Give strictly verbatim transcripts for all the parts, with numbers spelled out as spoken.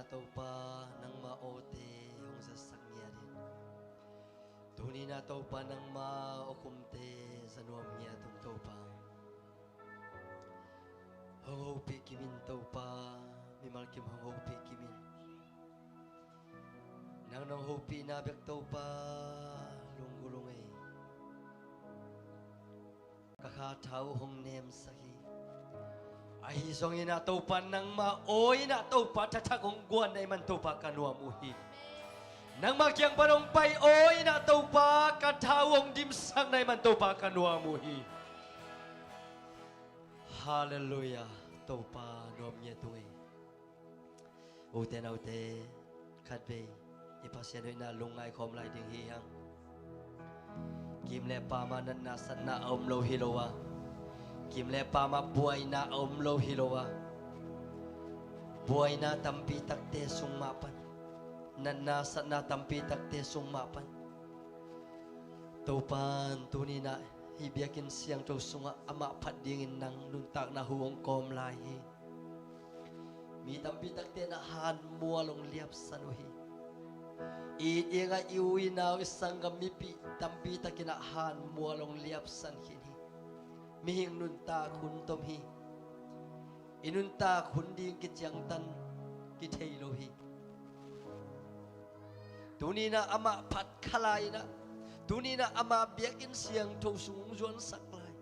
Topa, nangmah awte hong zatsak ngiat in. Tuni-in ah Topa, nangmah awkhumte za nuam ngiat ung Topa. Hong hopih kim in Topa, mimal kim hong hopih kim in. Nang nong hopihna bek Topa, lunggulh ung ei. Ka kha tha uh hong nemsak hi. Ahi zongin ah Topa, nangmah awi-in ah Topa, thathak hong guan na hih man Topa ka nuam uh hi. Nangmah kiang pan hong pai awi-in ah Topa, ka tha uh hong dimsak na hih man Topa ka nuam uh hi. Halleluiah. Topa nuam ngiat ung ei. Ute naute, khatvei i Pasian hoihna lungngai khawm lai ding hi hang. Kim le paam ah natna satna a om lo hi lo a, kim le paam ah buaina a om lo hi lo a, buaina tampi takte sung mah pan, natna satna tampi takte sung mah pan Topa'n tuni-in ah hih biakinn siangtho sungah amah phat dingin nang nuntakna hu hong kawm lai hi. Mi tampi takte in ah hanmual hong liapsan uh hi. I it i ngah i u i nau i sanggam mipi tampi takin ah hanmual hong liapsan khin hi. Mihing nuntak hun tom hi. I nuntak hun ding kiciangtan kithei lo hi. Tuni-in ah amah phat kha lai-in ah, tuni-in ah ama biakinn siangtho sung hong zuansak lai.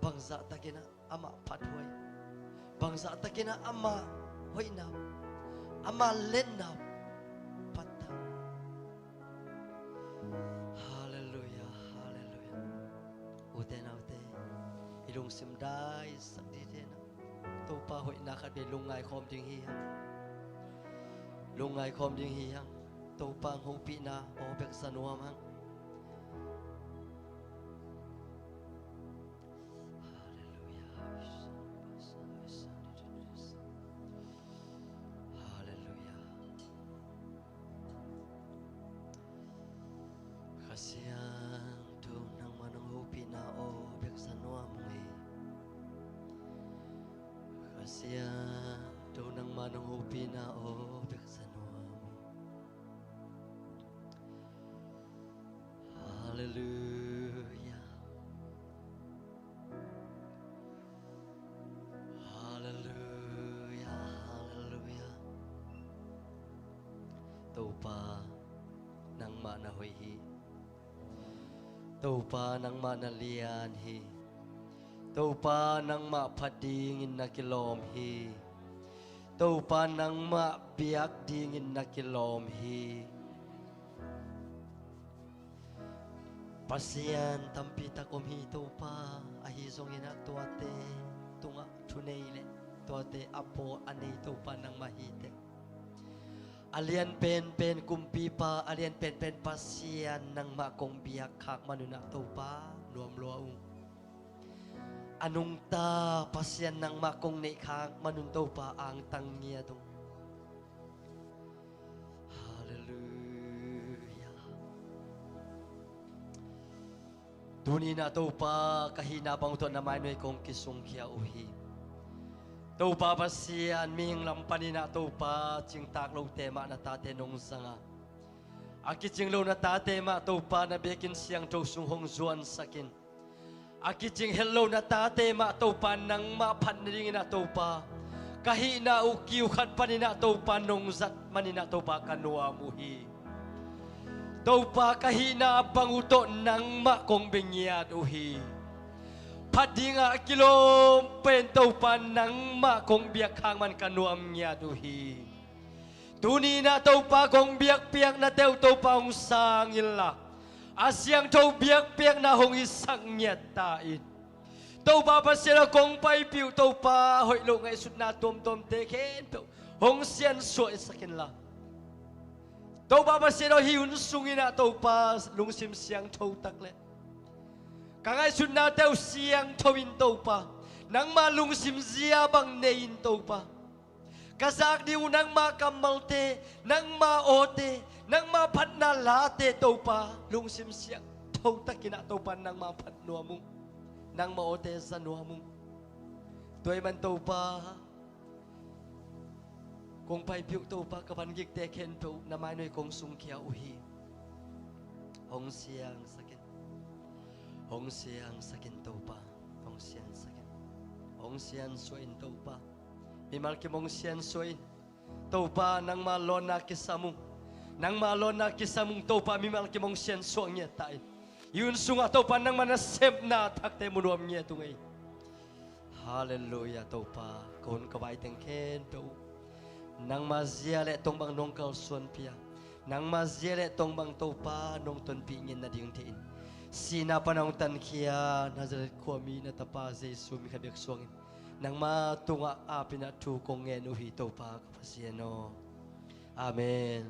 Bangzah takin ah amah phat huai, bangzah takin ah ama hoihna, ama lenna phat ta. Halleluiah, halleluiah. Ute naute, i lungsim daisak ding hi hang. Topa hoihna khatvei lungngai khawm ding hi hang. Lungngai khawm ding hi hang. Topa hong hopihna aw bek za nuam hang. Halleluiah. Halleluiah. Kha Siangtho nangmah nong hopihna aw bek za nuam ung ei. Kha Siangtho nangmah nong hopihna aw bek za nuam ung. Halleluiah. Halleluiah, halleluiah. Topa, nangmah na hoih hi. Topa, nangmah na lian hi. Topa, nangmah phat dingin na kilawm hi. Topa, nangmah biak dingin na kilawm hi. Pasian tampi tak om hi Topa, ahi zongin ah tuate tungah thunei le tuate a bawl a nei Topa nangmah hi teh. A lian penpen kumpipa, a lian penpen Pasian nangmah kong biak khak man un ah Topa nuam lua ung. A nungta Pasian nangmah kong neih khak man un Topa angtang ngiat ung. Halleluiah. Tuni-in ah Topa ka hihna bang uh tawh na mainuai kong kisungkhia uh hi. Topa Pasian, mihing lam panin ah Topa cingtak lote mah na tate nong zang a, a kicing lo na tate mah Topa na biakinn siangtho sung hong zuansak in. A kicing het lo na tate mah Topa nangmah phat nadingin ah Topa ka hihna uh kiu khat panin ah Topa nong zat manin ah Topa ka nuam uh hi. Topa ka hihna bang uh tawh nangmah kong bia ngiat uh hi. Phat dingah a kilawm pen Topa nangmah kong biak khak man ka nuam ngiat uh hi. Tuni-in ah Topa kong biakpiaknate uh Topa hong sang inla, a siangtho biakpiakna hong hisak ngiat ta in. Topa Pasian aw, kong paipih uh Topa hoih loh ngaihsutna tuamtuamte khempeuh hong siansuah hisak inla, Topa Pasian aw, hih hun sungin ah Topa lungsim siangtho tak le ka ngaihsutnate uh siangtho in Topa, nangma lungsim zia bang nei in Topa. Ka zak ding uh nangma kammalte, nangma awte, nangma phatna late Topa, lungsim siangtho takin ah Topa nangma phat nuam ung, nangma awte za nuam ung. Tua ahih man Topa, Kong paipih uh Topa, ka vangikte khempeuh na mainoi kong sungkhia uh hi. Hong siangsak in. Hong siangsak in Topa. Hong siangsak in. Hong siansuah in Topa. Mimal kim hong siansuah in. Topa, nangma lawnna kisam ung. Nangma lawnna kisam ung Topa, mimal kim hong siansuah ngiat ta in. I hun sungah Topa, nangma nasepna thakte mu nuam ngiat ung ei. Halleluiah Topa, ka hun ka vai teng khempeuh uh nangma zia le tongbang nong kalsuanpih a, nangma zia le tongbang Topa nong tonpih ngiat nading dingin sihna pan hong tankhia Nazareth khuami na Tapa Jesu min khat bek suangin nangma tungah apin a thu kong ngen uh hi Topa ka Pasian aw. Amen.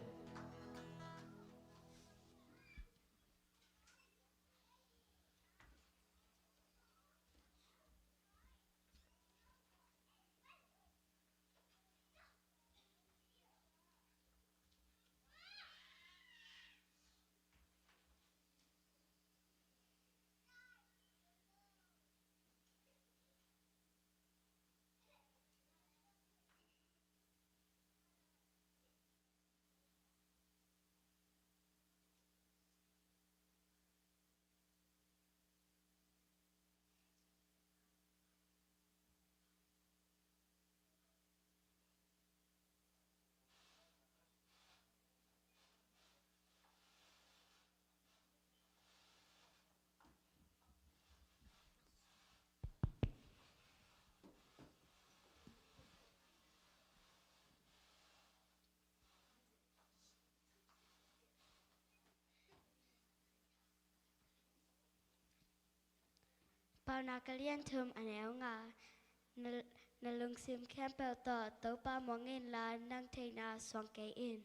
Paunak a lian thum a neu nga. Na, na lungsim khempeuh tawh Topa muang inla nang theihna suang kei in.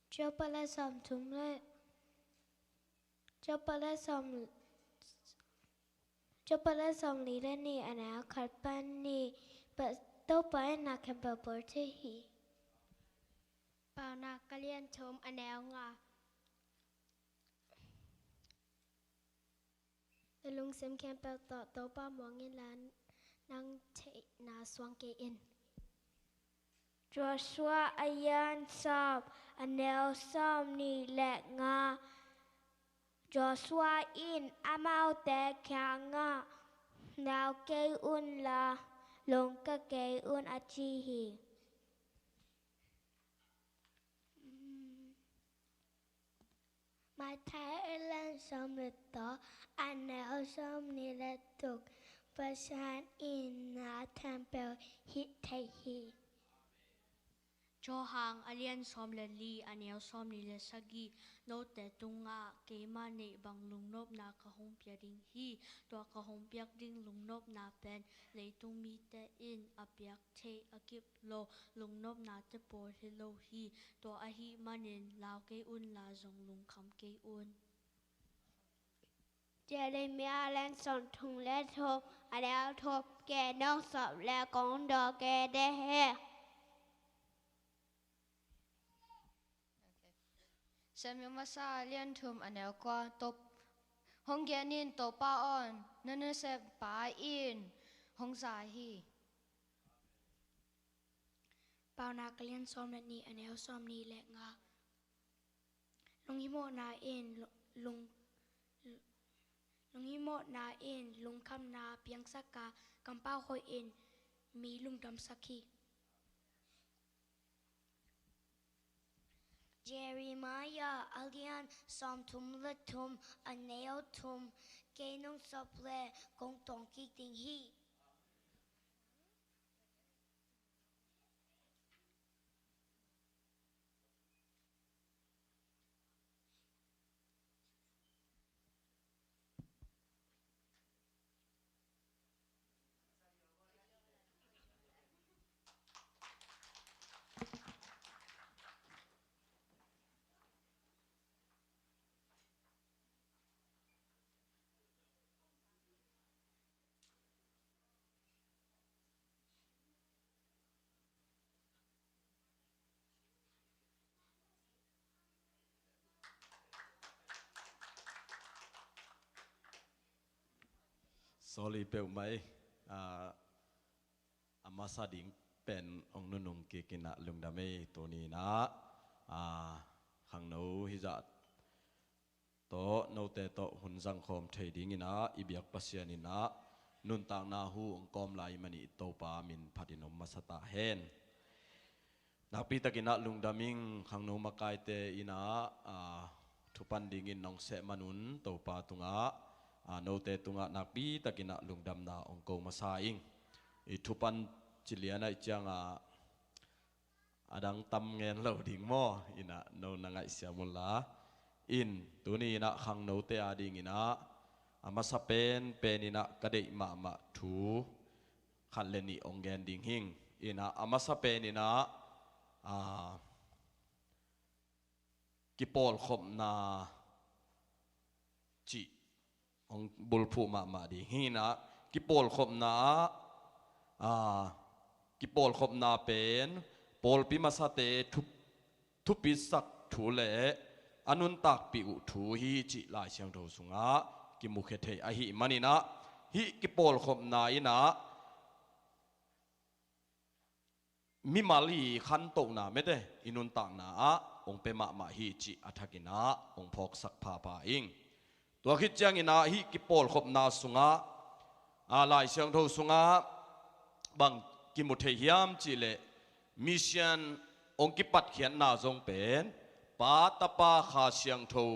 Job a lian sawm thum le, Job a lian sawm, Job a lian sawm li le nih a neu khat pan nih. Pa, Topa in na khempeuh bawl thei hi. Paunak a lian thum a neu nga. Na lungsim khempeuh tawh Topa muang inla nang theihna suang kei in. Joshua a lian sawm a neu sawm nih le nga. Joshua in amaute kiangah, lau kei unla lungkia kei un a ci hi. Matthai a lian sawm le tawm a neu sawm nih le thum. Pasian in na khempeuh hih thei hi. Johan a lian sawm le li a neu sawm nih le sagih. Note tungah keima neih bang lungnopna ka hong pia ding hi. Tua ka hong piak ding lungnopna pen leitung mite in a piak theih a kip lo lungnopnate pawl hi lo hi. Tua ahih manin lau kei unla zong lungkham kei un. Jeremiah a lian sawm thum le thum a neu thum. Kei nong sawm le kong dawn kei de hi. Samuel masa a lian thum a neu kua. Topa hong gen in, Topa aw, na naseppa in hong za hi. Paunak a lian sawm le nih a neu sawm nih le nga. Lunghimawhna in lung, lunghimawhna in lungkhamna piangsak a, kampau hoih in mi lungdamsak hi. Jeremiah a lian sawm thum le thum a neu thum. Kei nong sawm le kong tawng kik ding hi. Sorry peuhmah ei, ah, a masa ding pen hong nunung kik in ah lungdam ei. Tuni in ah, a, khangno hizah tawh note tawh hun zangkhawm thei ding in ah i biak Pasian in ah nuntakna hu hong kawm lai i hih manin Topa min phatin om masa ta hen. Nakpi takin ah lungdam ing. Khangno makaite in ah, a, thupan dingin nong seh manun Topa tungah, a, note tungah nakpi takin ah lungdamna hong ko masa ing. I thupan ci lian ahih ciangah a dang tam ngen lo ding maw? In ah no na ngaihsiam un la. In, tuni in ah khangnote a ding in ah a masa penpen in ah ka deih mahmah thu khat le nih hong gen ding hing. In ah a masa pen in ah, a, kipawlkhopna cih hong bulphuh mahmah ding hi. In ah kipawlkhopna ah, a, kipawlkhopna pen pawlpi masate thu, thupisak thu le a nuntakpih uh thu hi cih Lai Siangtho sungah kimukhia thei ahih manin ah hih kipawlkhopna in ah mimal i khantohna, mete, i nuntakna ah hong pia mahmah hi cih a thakin ah hong phawksak phapha ing. Tua khit ciangin ah hih kipawlkhopna sungah, a, Lai Siangtho sungah bang kimu thei hiam cih leh, Messiah hong kipatkhiatna zong pen Pa, Tapa, Kha Siangtho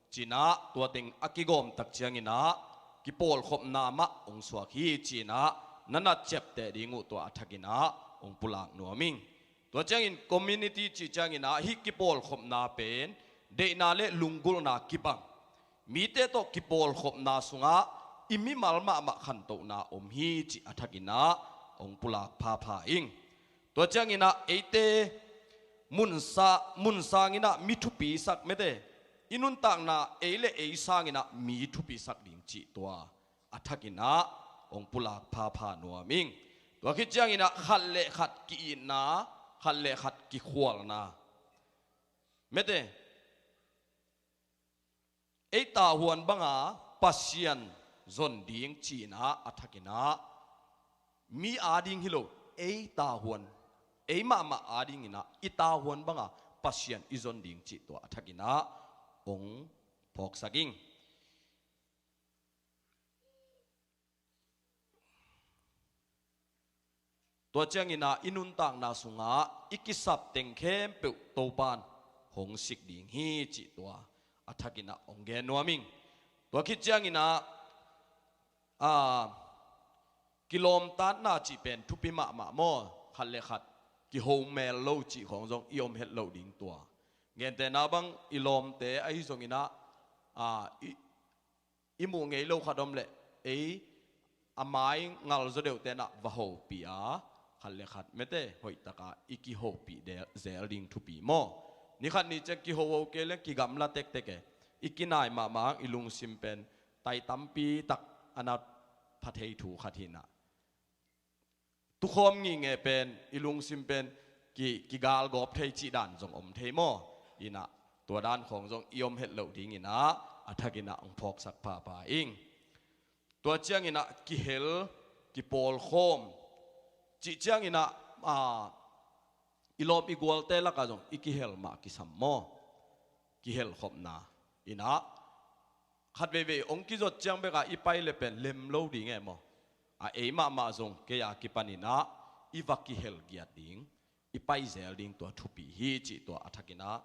ci-in ah tua teng a kigawm tak ciangin ah kipawlkhopna mah hong suak hi ci-in ah na na ciapteh ding uh tua a thakin ah hong pulak nuam ing. Tua ciangin community cih ciangin ah hih kipawlkhopna pen deihna le lunggulhna kibang, mite tawh kipawlkhopna sungah i mimal mahmah khantohna om hi cih a thakin ah hong pulak phapha ing. Tua ciangin ah eite mun sa, mun sangin ah mi thupisak, mete, i nuntakna ei le ei sangin ah mi thupisak ding cih tua a thakin ah hong pulak phapha nuam ing. Tua khit ciangin ah khat le khat ki-itna, khat le khat kikhualna, mete, ei tahuan banga Pasian zon ding ci-in ah a thakin ah mi a ding hi lo, ei tahuan, ei mahmah a dingin ah i tahuan banga Pasian i zon ding cih tua a thakin ah hong phawksak ing. Tua ciangin ah i nuntakna sungah i kisap teng khempeuh Topa'n hong sik ding hi cih tua a thakin ah hong gen nuam ing. Tua khit ciangin ah, a, kilawmtatna cih pen thupi mahmah maw? Khat le khat kiho mel lo cih khawng zong i om het loh ding tua. Gentehna bang i lawmte ahi zongin ah, a, i, i muh ngei lo khat om leh ei a mai ngal zaw deuhte in ah va hopih a, khat le khat, mete, hoih takin i kihopih de-, zel ding thupi maw? Ni khat ni ciang kihoho kei leng kigamla tektek e. I kinai mahmah hang i lungsim pen tai tampi tak a na pha thei thu khat hi in ah, tukhawm ngingei pen, i lungsim pen ki, kigalgawp thei cih dan zong om thei maw? In ah tua dan khawng zong i om het loh dingin ah a thakin ah hong phawksak phapha ing. Tua ciangin ah kihel, kipawlkhawm cih ciangin ah, a, i lawm i gualte lakah zong i kihel mah kisam maw? Kihelkhopna in ah khat veivei hong kizot ciang bekah i pai le pen lem lo ding e maw? A, ei mahmah zong kei a kipanin ah i va kihel giat ding, i pai zel ding tua thupi hi cih tua a thakin ah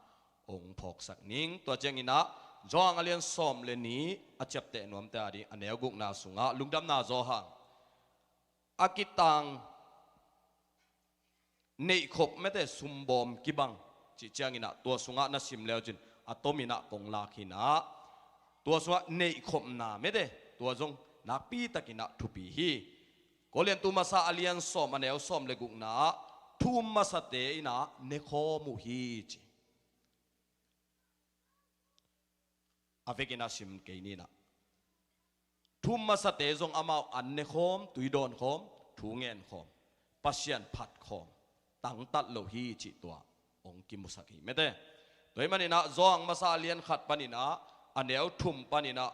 hong phawksak ning. Tua ciangin ah Johan a lian sawm le nih a ciapteh nuamte a ding a neu gukna sungah Lungdamna Johan a kitang neihkhop, mete, sumbawm kibang cih ciangin ah tua sungah na sim leucin a tomin ah kong lak hi in ah, tua sungah neihkhopna, mete, tua zong nakpi takin ah thupi hi. Korintu masa a lian sawm a neu sawm le gukna ah thu um masate in ah nekhawm uh hi ci. A vekin a sim kei ni in ah, thu um masate zong amau an nekhawm, tui dawnkhawm, thu ngenkhawm, Pasian phatkhawm, tangtat lo hi cih tua hong kimusak hi, mete. Tua ahih manin ah Johan masa a lian khat panin ah a neu thum panin ah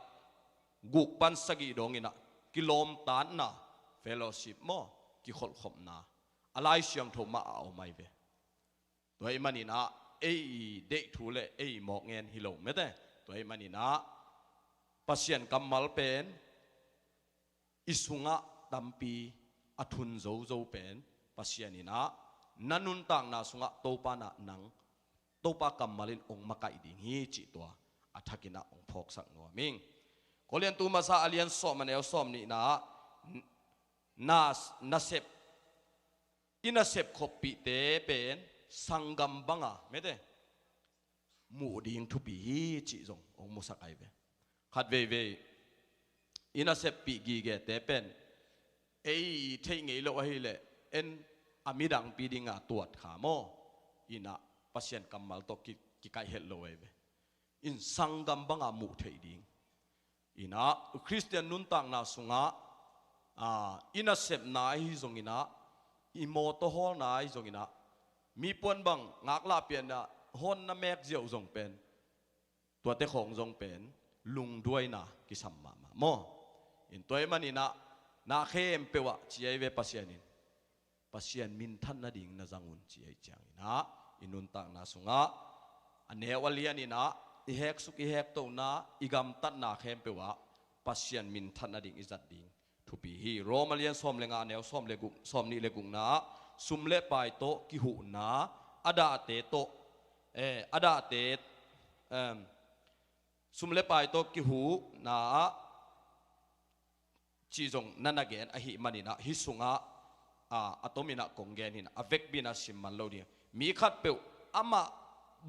guk pan sagih dongin ah kilawmtatna, fellowship maw, kikholhkhopna, a Lai Siangtho mah a om ahi ve. Tua ahih manin ah ei i deih thu le ei i mawk ngen hi lo mete. Tua ahih manin ah Pasian kammal pen i sungah tampi a thun zozo pen Pasian in ah na nuntakna sungah Topa na nang Topa kammal in hong makaih ding hi cih tua a thakin ah hong phawksak nuam ing. Korintu masa a lian sawm a neu sawm nihna ah na, nasep i nasep khoppihte pen sanggam banga mete muh ding thupi hi cih zong hong musak ahi ve. Khat veivei i naseppih gigete pen ei theih ngei lo ahileh en a midangpi dinga tuat kha maw? Inah Pasian kammal tawh ki, kikaih het lo ahi ve. In sanggam banga muh theih ding. Inah Khristian nuntakna sungah, ah, i nasepna ahi zonginah, i mawtaw hawlna ahi zonginah, mi puan bang ngaklahpianna hawn na mek ziau zong pen, tuate khawng zong pen lungduaina kisam mahmah maw? In tua ahih maninah na khempeuh ah ci ahi ve Pasian in. Pasian minthan nading na zang un ci ahi cianginah i nuntakna sungah a neu a lianinah i heksuk i hektohna i gamtatna khempeuh ah Pasian minthan nading i zat ding thupi hi. Rom a lian sawm le nga a neu sawm le guk, sawm nih le gukna ah sum le pai tawh kihuhna a dahte tawh, eh, a dahte, em, sum le pai tawh kihuhna ah cih zong na na gen ahih maninah hih sungah, ah, a tominah kong gen hinah a vekpi inah sim man lo ding. Mi khatpeuh amah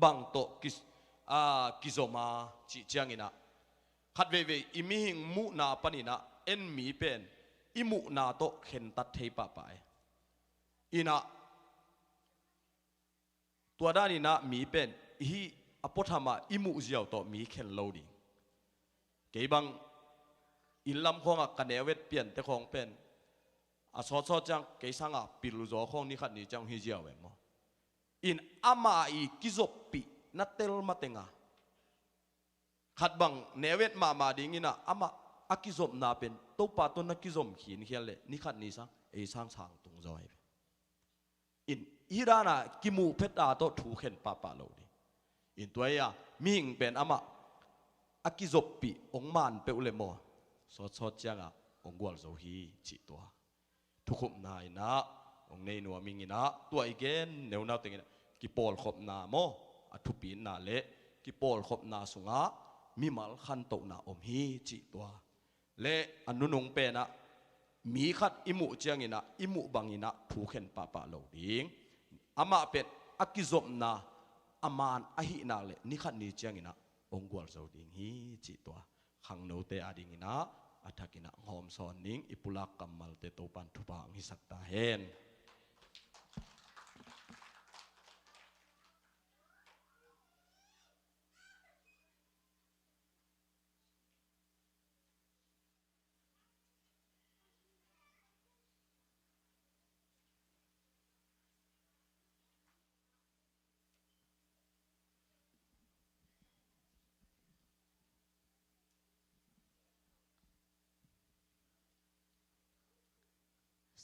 bang tawh ki, ah, kizom a cih cianginah khat veivei i mihing muhna paninah en mi pen i muhna tawh khentat thei pahpah e. Inah tua daninah mi pen i hih a puatham ah i muh ziau tawh mi khen lo ding. Kei bang inn lam khawngah ka neu et piante khawng pen a sawtsawt ciang kei sangah pil zaw khawng ni khat ni ciang hi ziau e maw? In amah i kizoppih na tel mateng a khat bang neu et mahmah dinginah amah a kizopna pen Topa tawh na kizom khinkhian leh ni khat ni sang ei sang sang tung zaw hi ve. In hih dana kimuh phet a tawh thu khen pahpah lo ding. In tua hi a mihing pen amah a kizoppih hong man peuh le maw? Sawtsawt ciangah hong gualzo hi cih tua thukhupna inah hong nei nuam inginah tua i gen neunau tenginah kipawlkhopna maw? A thupina le kipawlkhopna sungah mimal khantohna om hi cih tua le a nunung penah mi khat i muh cianginah i muh banginah thu khen pahpah lo ding. Amah pen a kizopna a man ahihnak le ni khat ni cianginah hong gualzo ding hi cih tua khangnote adinginah a thakinah hong hawmsawn ning. I pulak kammalte Topan thupha hong hisak ta hen.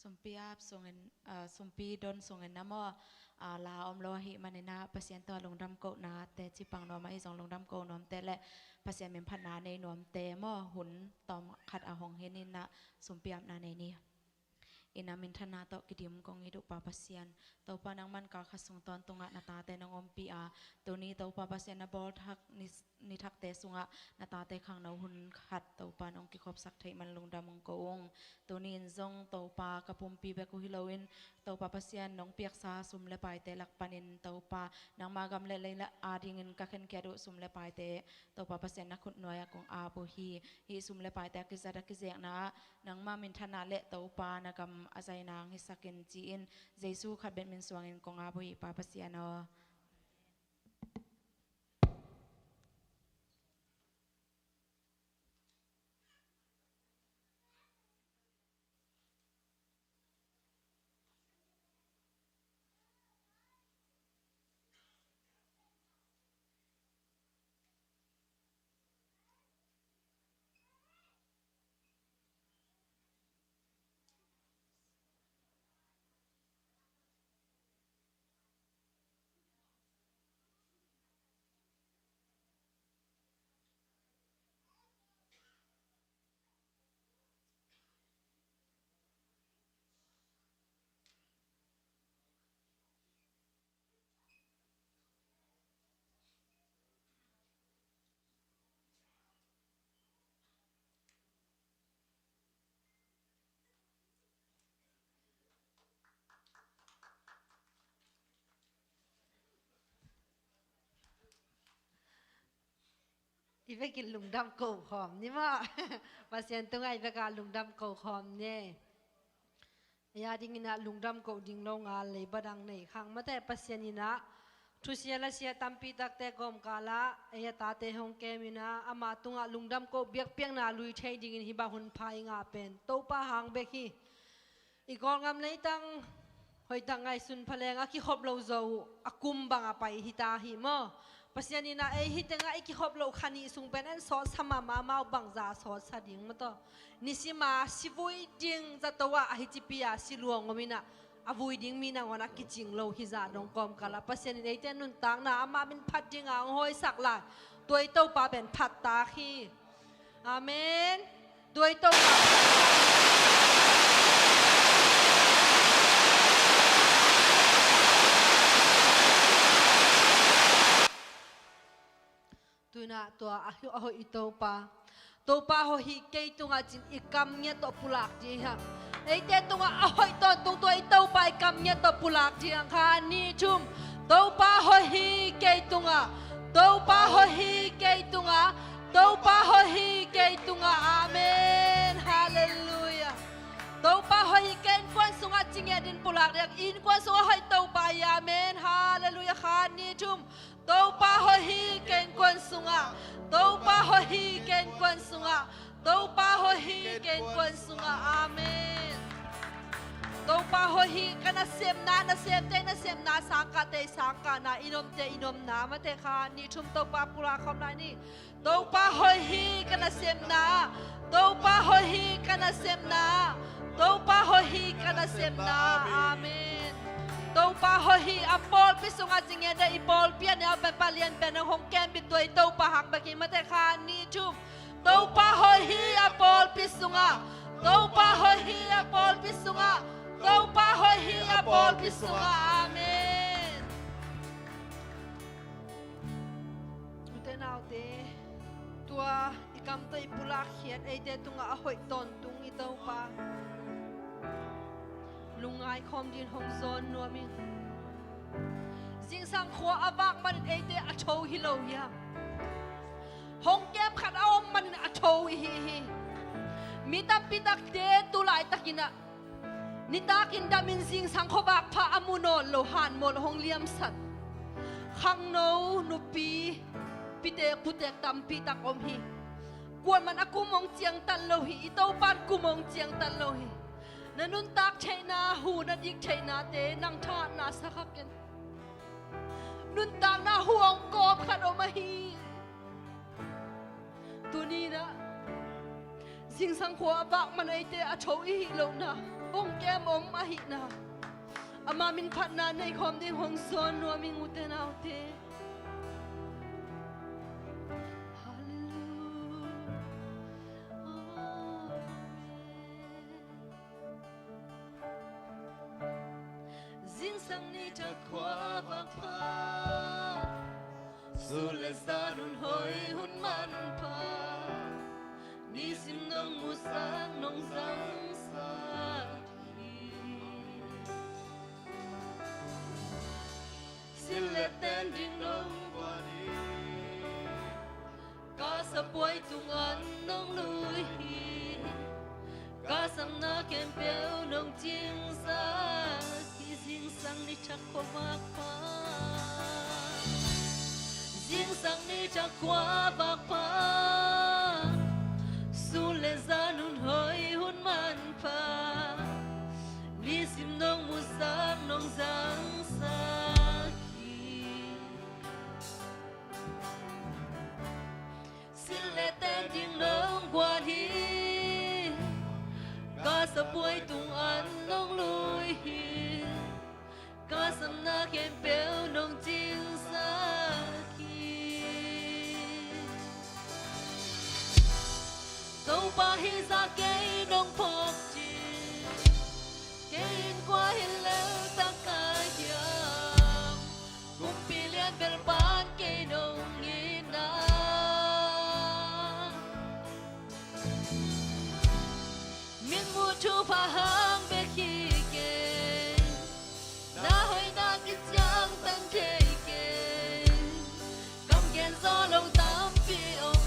Sumpi ap sungin, ah, sumpi don sungin na maw, ah, la om lo ahih maninah Pasian tawh lungdam kohna teci pang nuam ahi zong lungdam koh nuamte le Pasian minphatna nei nuamte maw, hun tawm khat a hong hininah sumpi apna nei ni. Inah minthanna tawh kidim kong it uh Pa Pasian, Topa nangman kal khat sung tawntungah na tate nong ompih a, tuni Topa Pasian na bawlthak ni, ni thakte sungah na tate khangno hun khat Topa nong kikhopsak theih man lungdam hong ko ung. Tuni in zong Topa ka pumpi bek uh hi loin Topa Pasian nong piaksa sum le paite lak panin Topa nangma gam le lei adingin ka khenkhiat uh sum le paite Topa Pasian na khut nuai-ah kong ap uh hi. Hih sum le paite a kizat a kizekna ah nangma minthanna le Topa na gam a zaina hong hisak in ci-in Jesu khat bek min suangin kong ap uh hi Pa Pasian aw. I vekin lungdam ko khawm ni maw? Pasian tungah i vekah lungdam ko khawm ni. Ei a dingin ah lungdam ko ding lo ngal lei badang nei khang mate. Pasian in ah thusia lasia tampi takte kawmkal ah ei a tate hong kem in ah ama tungah lungdam ko biakpiakna lui thei dingin hih bang hun pha i ngah pen Topa hang bek hi. I Kawlgam leitang hoihtak ngaihsun pha leng a kikhop lo zo uh a kum bang a pai hi ta hi maw? Pasian in ah ei hih tengah i kikhop loh kha nih sung pen en sawtsa mahmah, amau bangza sawtsa ding maw taw? Nisima si vui ding zato ah a hi cipi a si luang om in ah a vui ding mi nangawn a kicing lo hi zah dong kawmkal ah Pasian in eite nuntakna ama min phat ding a hong hawisak lai tua i Topa pen phat tak hi. Amen. Tua i Topa. Tu in ah tua a hoih, a hoih i Topa. Topa hoih hi kei tungah cin i kam ngiat tawh pulak ding hi hang. Eite tungah a hoih tawntung tua i Topa i kam ngiat tawh pulak ding hi hang. Khat, nih, thum. Topa hoih hi kei tungah. Topa hoih hi kei tungah. Topa hoih hi kei tungah. Amen. Halleluiah. Topa hoih hi kei innkuan sungah ci ngiat in pulak ding hi hang. Innkuan sungah hoih Topa hi. Amen. Halleluiah. Khat, nih, thum. Topa hoih hi kei innkuan sungah. Topa hoih hi kei innkuan sungah. Topa hoih hi kei innkuan sungah. Amen. Topa hoih hi. Ka nasepna, nasemte nasepna, sangkahte sangkahna, i nomte i nomna mate. Khat, nih, thum. Topa pulak khawm lai ni. Topa hoih hi ka nasepna. Topa hoih hi ka nasepna. Topa hoih hi ka nasepna. Amen. Topa hoih hi. A pawlpi sungah ci ngiat in ah i pawlpi a neu pen, palian pen hong kem bit tua i Topa hang bek hi mate. Khat, nih, thum. Topa hoih hi a pawlpi sungah. Topa hoih hi a pawlpi sungah. Topa hoih hi a pawlpi sungah. Amen. Ute naute, tua i kam tawh i pulak khiat eite tungah a hoih tawntung i Topa lungngai khawm dingin hong zawn nuam ing. Zingsang khua a vak manin eite a tho hi lo hiam? Hong kem khat a om manin a tho i hi hi. Mi tampi takte tu laitakin ah nitakin damin zingsang khuavak pha a mu nawn lo, han mawl hong liamsan khangno nupi pitek putek tampi tak om hi. Kuaman a kum hong ciangtan lo hi. I Topan kum hong ciangtan lo hi. Na nuntak theihna, hu na dik theihnate nang thahatna sa kha ken. Nuntakna hu hong kawm khat om ahi. Tuni in ah zingsang khua a vak man eite a tho i hih lohna, hong kem om ahihna, ama min phatna nei khawm ding hong zawn nuam ing ute naute. Halleluiah. Amen. Zingsang ni thak khua vak pha, sun le zan hun hoi hun manpha, nisim nong musak nong zangsak hi. Sil le ten ding nong guan hi. Ka sabuai tung an nong lui hi. Ka sapna khempeuh nong cingsak hi. Zingsang ni thak khua vak pha, zingsang ni thak khua vak pha, sun le zan hun hoi hun manpha, nisim nong musak nong zangsak hi. Sil le ten ding nong guan hi. Ka sabuai tung an nong lui hi. Ka sapna khempeuh nong cingsak hi. Topa hih zah kei nong phawk cin, kei in kua hi lel tak ka hiam? Kumpi lian bel pan kei nong itna, min muh thupha hang bek hi kei. Na hoihna kiciangtan thei kei. Kam gen zaw lo tampi om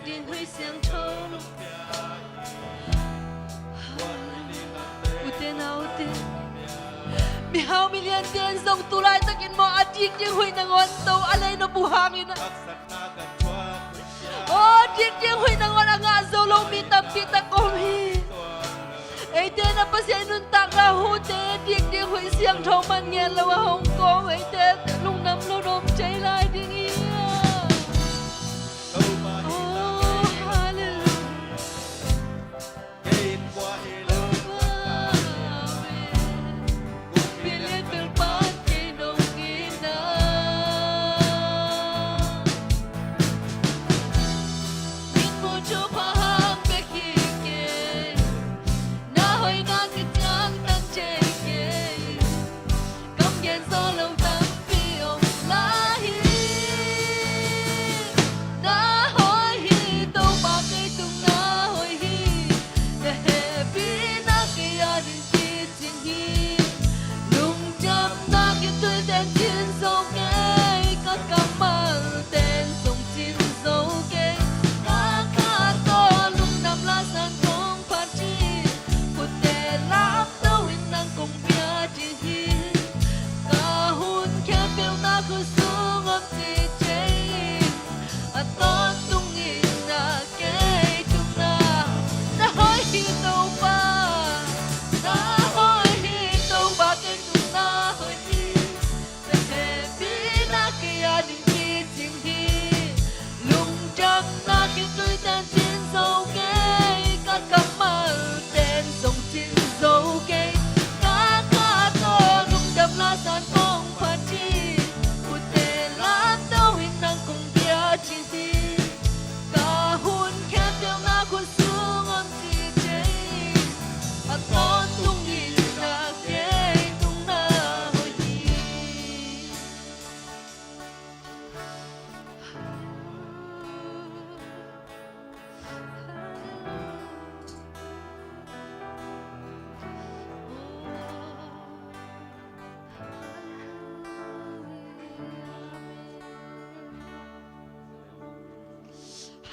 Ding Huih Siangtho. Ute naute, mihau miliante in zong tu laitakin maw a dik ding huih nangawn to a lei nop uh hangin a, aw, dik ding huih nangawn a ngah zo lo mi tampi tak om hi. Eite na Pasian nuntakna hute dik ding huih siangtho man ngen lo a hong ko eite lungdam lo dawm cei lai ding hi. Oh, hallelujah. Kam gen zaw lo tampi om lai hi. Na hoih hi, Topa kei tung na hoih hi. Na hehpihna kei a ding kicing hi. Lungdamna kituite cin zo kei, ka kammalte zong cin zo kei. Ka kha tawh lungdam lasan kong phat hi. Khutte lam to in nang kong pia ding hi. Ka hun khempeuh na khut sung om ci thei in, a tawntung in na kei tung na. Na hoih hi Topa, na hoih hi Topa kei tung na hoih hi. Na hehpihna kei a ding kicing hi. Lungdamna kituite cin zo kei, ka kammalten zong cin zo kei. Ka kha tawh lungdam lasan kong phat hi. Khutte lam to in nang kong pia ding hi. Ka hun khempeuh na khut sung om ci thei in, a tawntung in na kei tung na hoih hi.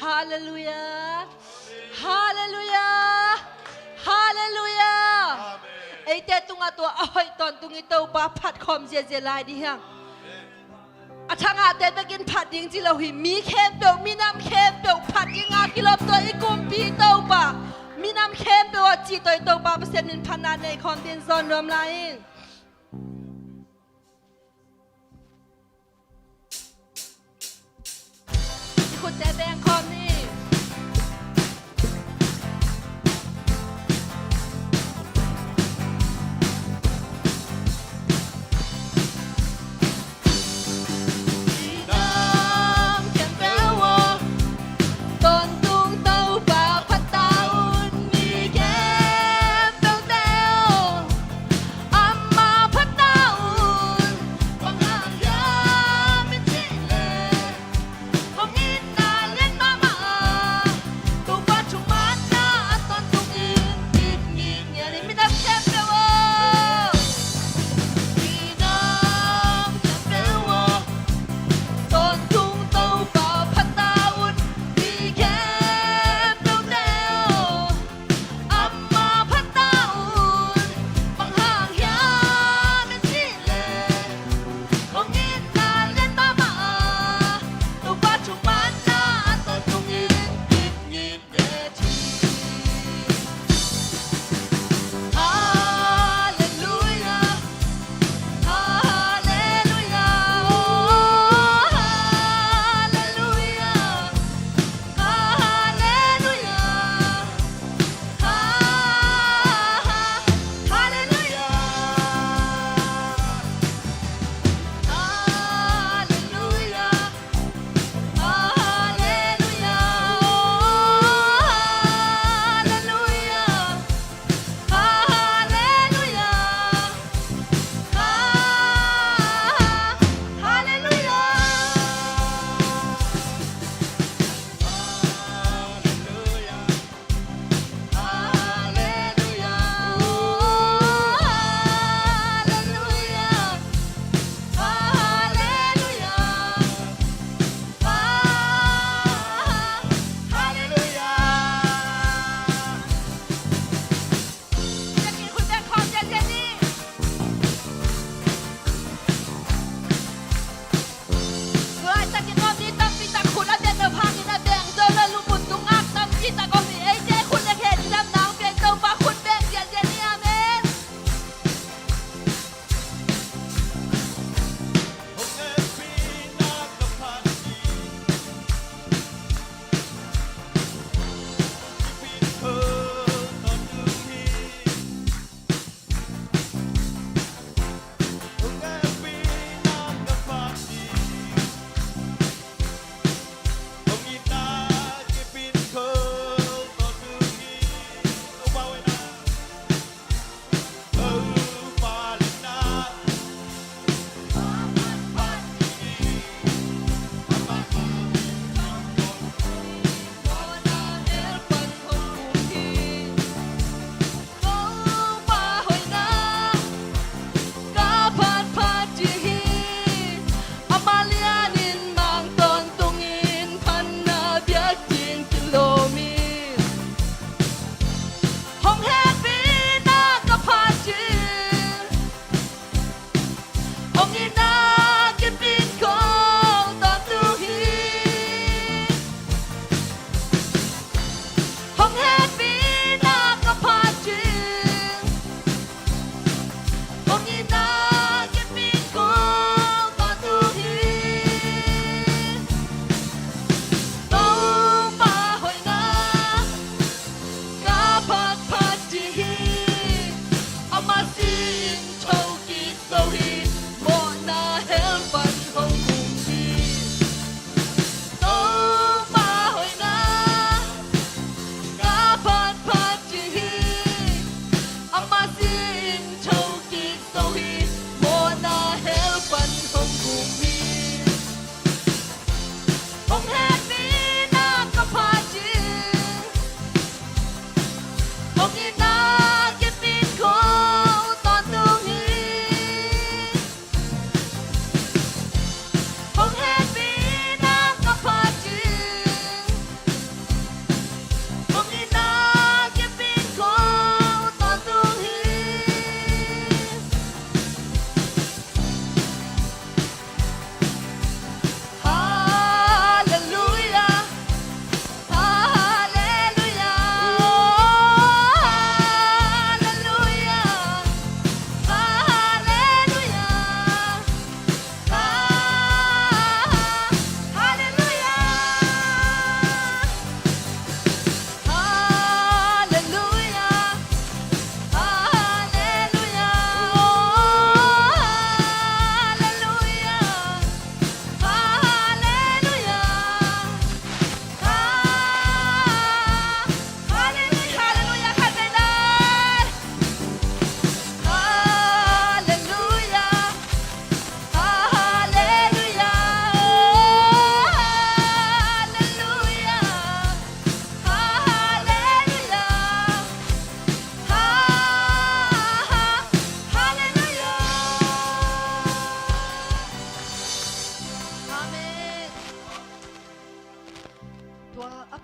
Halleluiah. Halleluiah. Halleluiah. Eite tungah tua a hoih tawntung i Topa phat khawm ziazia lai ding hi hang. A thangahte bekin phat ding ci lo hi. Mi khempeuh, minam khempeuh phat ding a kilawm tua i kumpi Topa, minam khempeuh a cih tua i Topa Pasian min phatna nei khawm ding zawn nuam lai in. I khutte beng khawm ni. Nam khempeuh aw, tawntung Topa phat ta un, mi khempeuhte aw, amah phat ta un. Bang hang hiam i cih leh, hong itna lianpa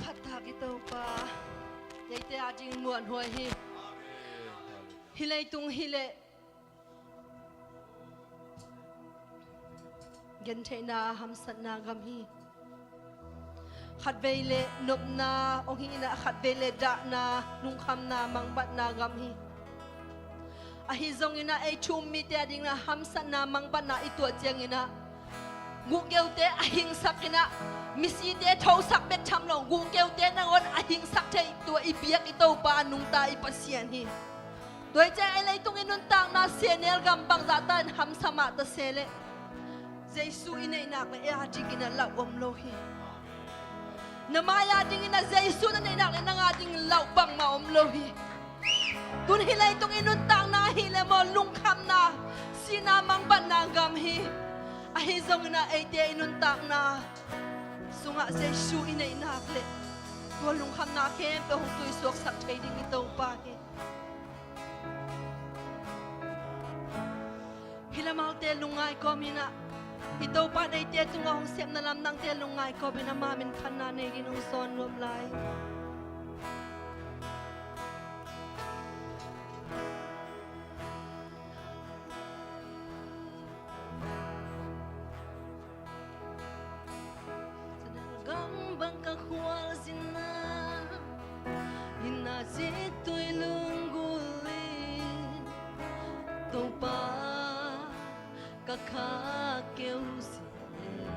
Phattak i Topa, eite ading muanhuai hi. Hih leitung hi leh gentheihna, hamsatna gam hi. Khatvei leh nopna hong hi in ah, khatvei leh dahna, lungkhamna, mangbatna gam hi. Ahi zongin ah ei thu-um mite adingin ah hamsatna, mangbatna i tuah ciangin ah guhkeute a hingsak in ah, misite thosak bek tham lo, guhkeute nangawn a hingsak thei, tua i biak i Topa, a nungta i Pasian hi. Tua hi ciang ei leitung i nuntakna, sehnel gam bangzah ta in hamsa mah ta se leh, Jesu i neih nak leh ei adingin ah lauh om lo hi. Na mai adingin ah Jesu na neih nak leh nang adingin lauh bangmah om lo hi. Tun hih leitung i nuntakna hi leh maw, lungkhamna, sihna, mangbatna gam hi. Ahi zongin ah eite i nuntakna sungah Jesu i neih nak leh tua lungkhamna khempeuh hong tuisuaksak thei ding i Topa hi. Hih lamaute lungngai kawm in ah, i Topa in eite tungah hong sepna lamdangte lungngai kawm in, ama min phatna nei dingin hong sawn nuam lai. Gam bang ka khualzinna, inn a ziktui lunggulh in, Topa ka kha keu zia.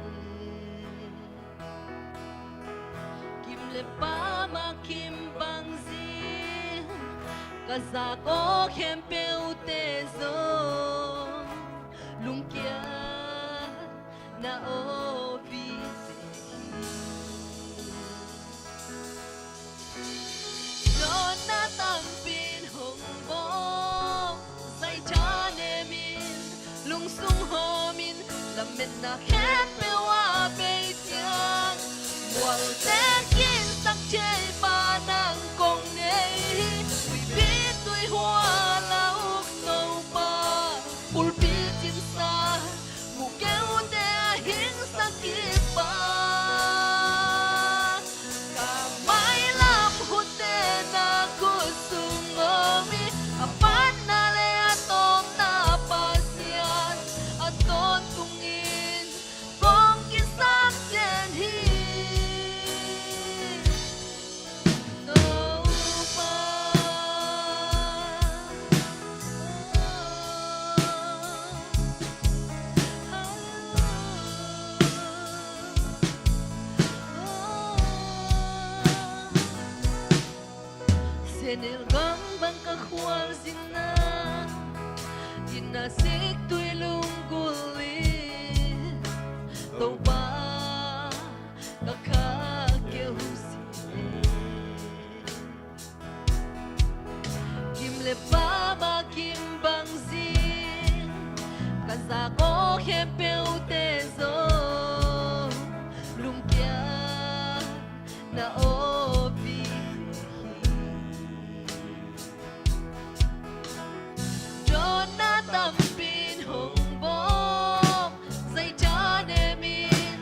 Kim le pam a kim bang zing, ka zak aw khempeuhte zong lungkiat na aw vive hi. Dawnna tampi in hong bawng, zai thanem in, lungsung hawm in, lametna khempeuh a bei ciang, mual tekin sak thei pa nang kong nei hi. Tuipi tuihual a uk Topa, pulpit in sa, mukeute a hingsak i Pa, ka mailam hutte na khut sung om hi. A panna le a tawpna Pasian, a tawntungin kong kisam den hi. Topa. Sehnel gam bang ka khualzinna, inn a ziktui lunggulh in, Topa ka kha keu zia. Kim le pam a kim bang zing, ka zak aw khempeuhte zong lungkiat na aw vive hi. Dawnna tampi in hong bawng, zai thanem in,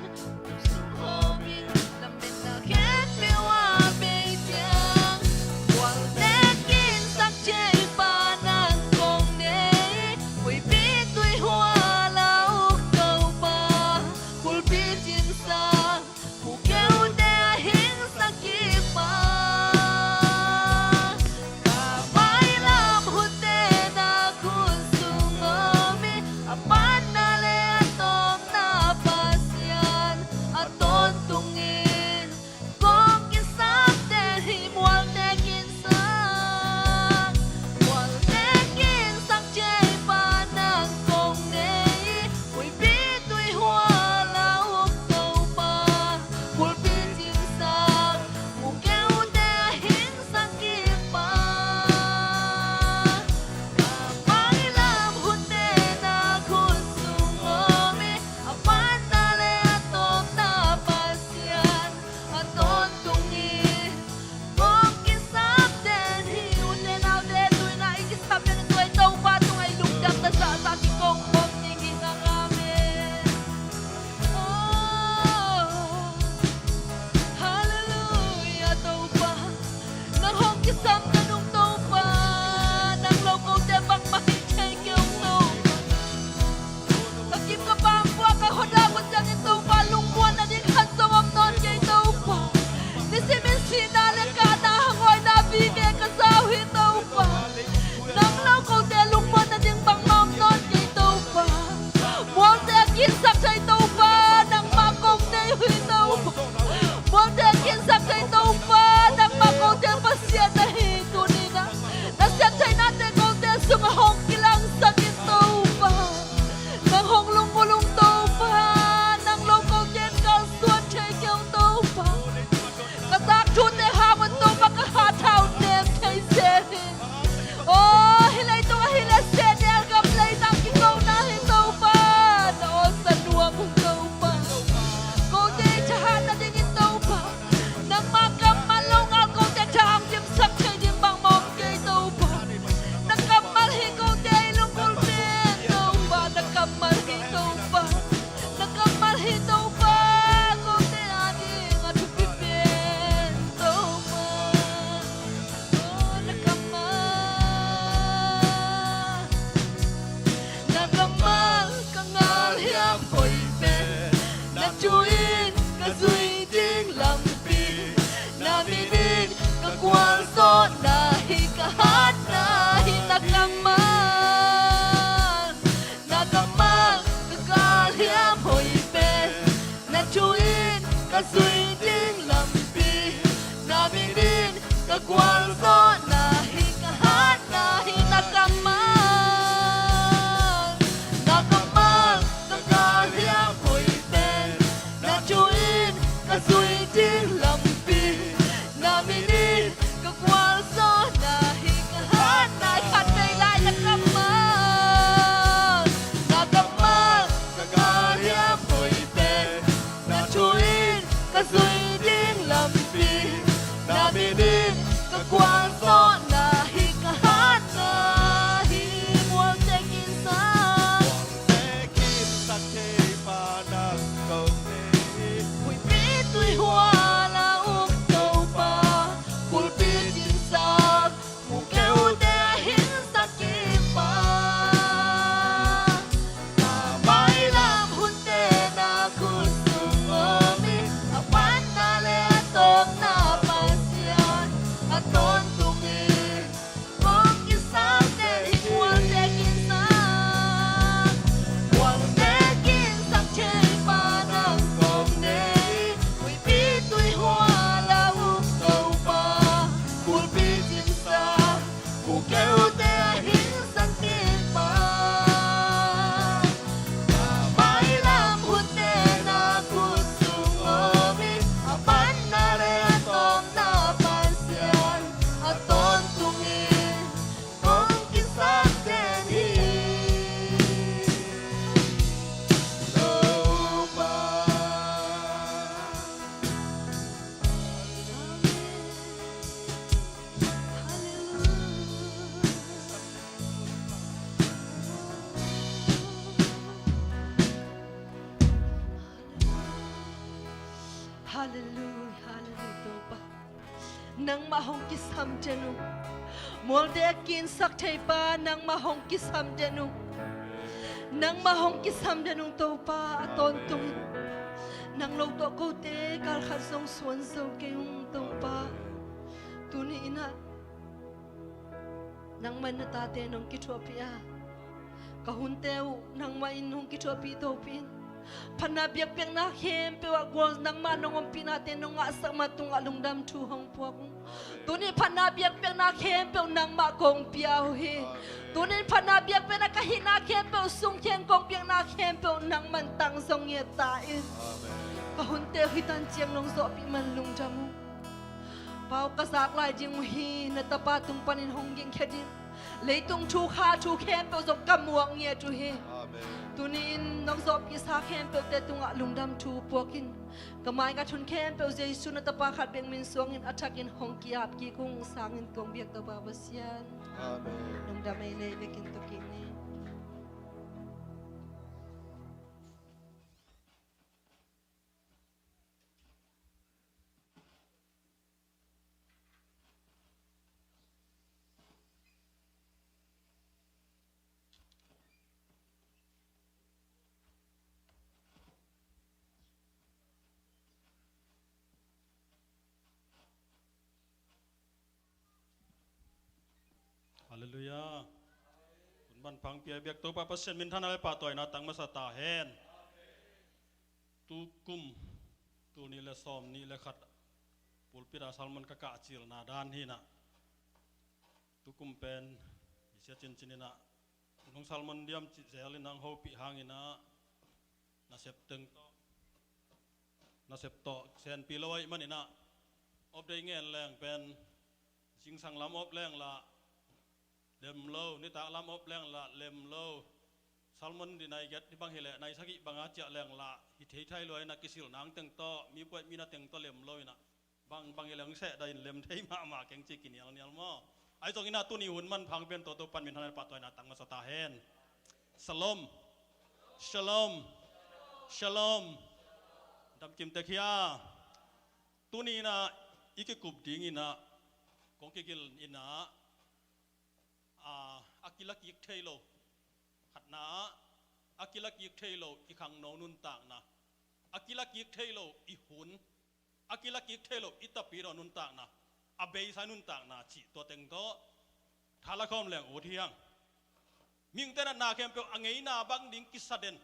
ka zui ding lampi, na min in ka gualzawhna hi, ka hatna hi. Na kammal, na kammal, ka galhiam hoihte, na thu in ka zui ding lampi, na min in ka gualzawhna hi, ka hatna hi. Khatvei lai, na kammal, na kammal, ka galhiam hoihte, na thu in ka zui ding lampi, na min in ka gualzawhna hi, ka hatna hi. Mualte kinsak, mualte kinsak thei pa nang kong nei hi. Huihpi tuihual a um Topa, kulpi cinsak, mukeuhte a hingsak kik pa, na mailam hunte na khut sung om hi. A panna le a tawpna Pasian, a tawntung in kong kisakte hi. Mualte kinsak, mualte kinsak thei pa nang kong nei hi. Huihpi tuihual a um Topa, kulpi cinsak, mukeuhte a hingsak kik pa, na mailam hunte na khut sung om hi. A panna le a tawpna Pasian, a tawntung in kong kisakte hi. Topa. Halleluia, halleluia, Topa. Nangmah hong kisam den uh. Mualte a kinsak thei pa, nangmah hong kisam den uh. Nangmah hong kisam den uh, Topa, a tawntung in. Nang lo tawh kote kalkhat zong suan zo kei ung, Topa. Tuni in ah nangmah in na tate nong kithuahpih a, ka hunte uh nangmah in hong kithuahpih, Topa in. Phatna biakpiakna khempeuh ah gual, nangmah nong ompihnate nong ngahsak ma tungah lungdam thu hong puak ung. Tuni phatna biakpiakna khempeuh nangmah kong pia uh hi. Tuni phatna biakpiakna ka hihna khempeuh, sungkhiang kong piakna khempeuh nangmah in tang zong ngiat ta in. Ka hunte uh hi tan ciang nong zawhpih man lungdam uh. Pa aw, ka zak lai ding uh hi, na tapa tung panin hong gingkhia ding. Leitung thu kha thu khempeuh zong ka muak ngiat uh hi. Amen. Tuni in nong zawhpihsa khempeuhte tungah lungdam thu puak in. Ka mai ka thun khempeuh Jesu na tapa khat bek min suangin a thakin hong ki-ap kik ung. Sangin kong biak Topa Pasian. Amen. Lungdam ei, lei bekin tawh kik ni. Halleluia. Hun manpha hong pia biak Topa Pasian minthanna le pahtawina tang masa ta hen. Tukum, tul nih le sawm nih le khat pulpit ah sermon ka kahcilna dan hi in ah, tukum pen hi sia cincin in ah, nong sermon diam cih zel in ah hong hopih hangin ah, nasep teng tawh, nasep tawh senpi lo ahih manin ah, op day ngen leng pen, zingsang lam op leng lah lem lo, nitak lam op leng lah lem lo. Sermon di nai giat hi bang hi leh nai sagih bang a ciah leng lah hi thei thai lua in ah, kisil nang teng tawh, mi puai mi na teng tawh lem lo in ah, bang bang hi leh hong seh dah in, lem thei mahmah keng ci, kinialnial maw. Ahi zongin ah tuni hun manpha hong pian Topa pan minthanna le pahtawina tang masa ta hen. Shalom. Shalom. Shalom. Damkim tek hia. Tuni in ah i kikup ding in ah, kong kigil in ah, a, a kila kik thei lo. Khatna ah, a kila kik thei lo i khangno nuntakna. A kila kik thei lo i hun. A kila kik thei lo i tapidaw nuntakna. A beisa nuntakna cih tua teng tawh tha la khawm leng ut hi hang. Mihingte natna khempeuh a ngeina bang ding kisa den.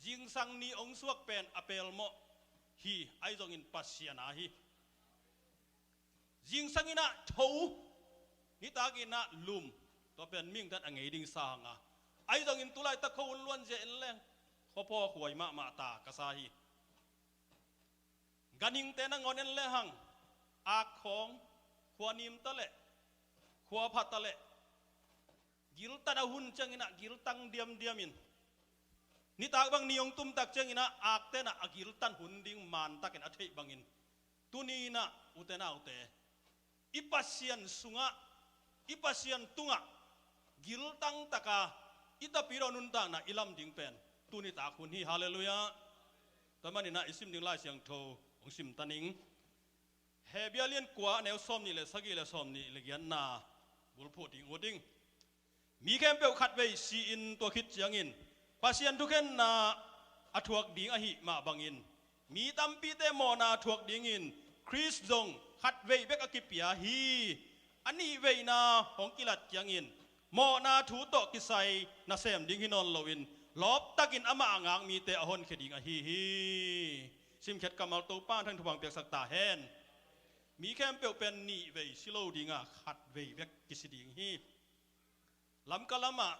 Zingsang ni hong suak pen a pelmawh. hi, ahi zongin Pasian a hi. Zingsang in ah tho, nitak in ah lum, tua pen mihingte'n a ngei ding sa hang a, ahi zongin tulaitak khua hun luanzia en leng khuaphaw khuai mahmah ta ka sa hi. Ganhingte nangawn en lehang, ak khawng, khua nim ta leh, khua pha ta leh, giltan a hun ciangin ah giltang diamdiam in, nitak bang ni hong tum tak ciangin ah akte'n ah a giltan hun ding mantakin a theih bangin, tuni in ah ute naute, i Pasian sungah, i Pasian tungah giltang taka i Tapidaw nuntakna i lam ding pen tuni tak hun hi. Halleluiah. Tua manin ah i sim ding Lai Siangtho hong sim ta ning. Hebru alian kua, aneu sawmnih le sagih le sawmnih le giatna bulphuh ding uh ding. Mi khempeuh khatvei si-in, tua khit ciangin Pasian thukhenna a thuak ding ahih mah bangin, mi tampite mawhna a thuak dingin Khrist zong khatvei bek a kipia hi. A nihveina hong kilat ciangin mawhna thu tawh kisai nasem ding hi nawn loin, lawptakin amah a ngak mite a honkhia ding ahi hi. Simkhiat kammal, Topa in thupha hong piaksak ta hen. Mi khempeuh pen nihvei si lo ding a, khatvei bek kisi ding hi. Lamka lamah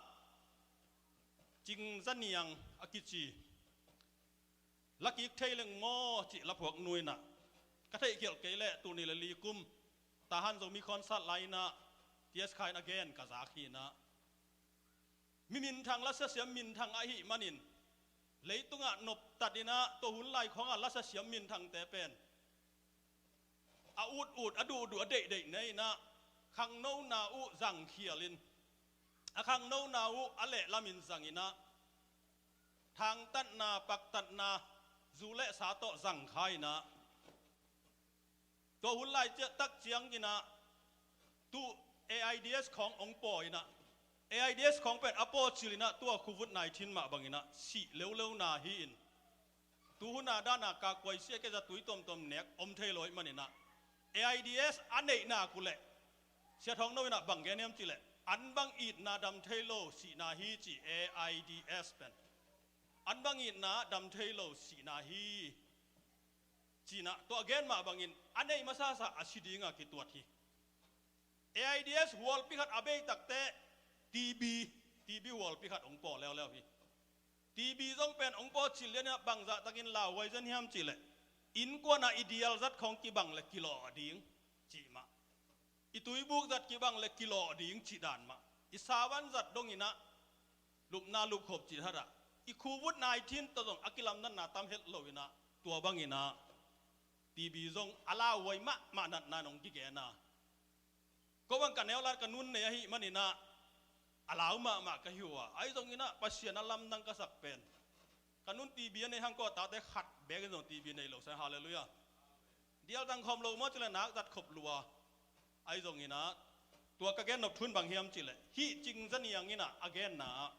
Cing Za Niang a kici, Lakik Thei Leng Maw cih laphuaknu in ah, ka theihkhialh kei leh tul nih le li kum Tahan Zomi Concert lai in ah T S Khai in a gen ka zak hi in ah, mi minthang, lasasiam minthang ahih manin, leitungah noptat in ah tua hun lai khawngah lasasiam minthangte pen a utut, a duhduh, a deihdeih nei in ah, khangnona uh zangkhial in, a khangnona uh a lehlamin zang in ah, thangtatna, paktatna, zu le sa tawh zangkhia in ah, tua hun lai ciah tak ciangin ah, tu AIDS khawng hong paw in ah, AIDS khawng pen a pawcil in ah, tua Covid nineteen mah bangin ah sih leuleu na hi-in, tu hun a dan a ka kuai sia kei zatui tuamtuam nek om thei lo ahih manin ah, AIDS a neih nak uh leh, Sia Thawng No in ah bang gen hiam cih leh, an bang itna dam thei lo sihna hi ci, AIDS pen. An bang itna dam thei lo sihna hi ci in ah, tua a gen mah bangin a neih masasa a si ding a kituat hi. AIDS hualpi khat a bei takteh, TB, TB hualpi khat hong paw leuleu hi. TB zong pen hong pawcil lian in ah bangzah takin lauhuai zen hiam cih leh, innkuan a i dial zat khawng kibang le kilawh ding cih mah, i tuibuk zat kibang le kilawh ding cih dan mah, i savan zat dong in ah lupna lupkhop cih hat ah, i Covid nineteen tawh zong a kilamdanna tam het lo in ah, tua bangin ah TB zong a lauhuai mahmah natna in hong kigen a, ko bang ka neu lat ka nun nei ahih manin ah a lau mahmah ka hi uh a, ahi zongin ah Pasian a lamdang ka sak pen, ka nun TB a nei hang, ko a tate khat beek in zong TB nei lo sa. Halleluiah. Dial tang khawm lo maw cih leh nak zat khop lua. Ahi zongin ah, tua ka gen nop thu in bang hiam cih leh, hih Cing Za Niang in ah a genna ah,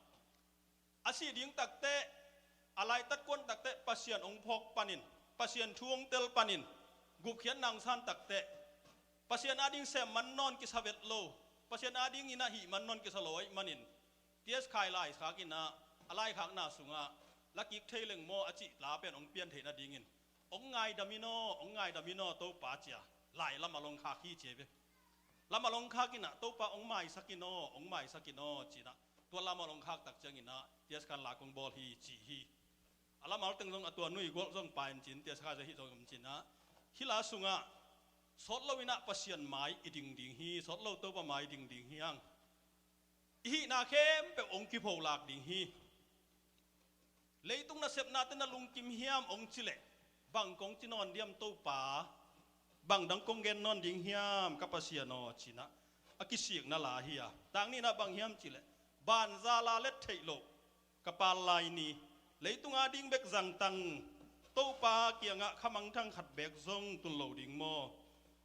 a sih ding takteh, a laitat kuan takteh Pasian hong phawk panin, Pasian thu hong tel panin, gupkhiatna hong san takteh, Pasian ading sem man nawn kisa vet lo, Pasian adingin ah hih man nawn kisa lo ahih manin, T S Khai laikhak in ah, a laikhakna sungah Lakik Thei Leng Maw a cih la pen hong pian theih nadingin, hong ngaidam in aw, hong ngaidam in aw Topa ci a, lai lam a long khak hi ci ve. Lam a long khak in ah, Topa hong maisak in aw, hong maisak in aw ci in ah, tua lam a long khak tak ciangin ah T S Khan la kong bawl hi ci hi. A lam a teng zong a tua nui gual zong pai in ci in, T S Khai zong hih zong om ci in ah, hih la sungah sawt lo in ah Pasian mai i ding ding hi, sawt lo Topa mai i ding ding hi hang. I hihna khempeuh hong kipholak ding hi. Leitung nasepnate na lungkim hiam hong cih leh, bang kong ci nawn diam Topa, bang dang kong gen nawn ding hiam ka Pasian aw ci in ah, a kisikna la hi a. Tang nihna bang hiam cih leh, banza la let theih loh ka pal lai ni, leitung ading bek zangtang, Topa kiangah khamangthang khat beek zong tun lo ding maw?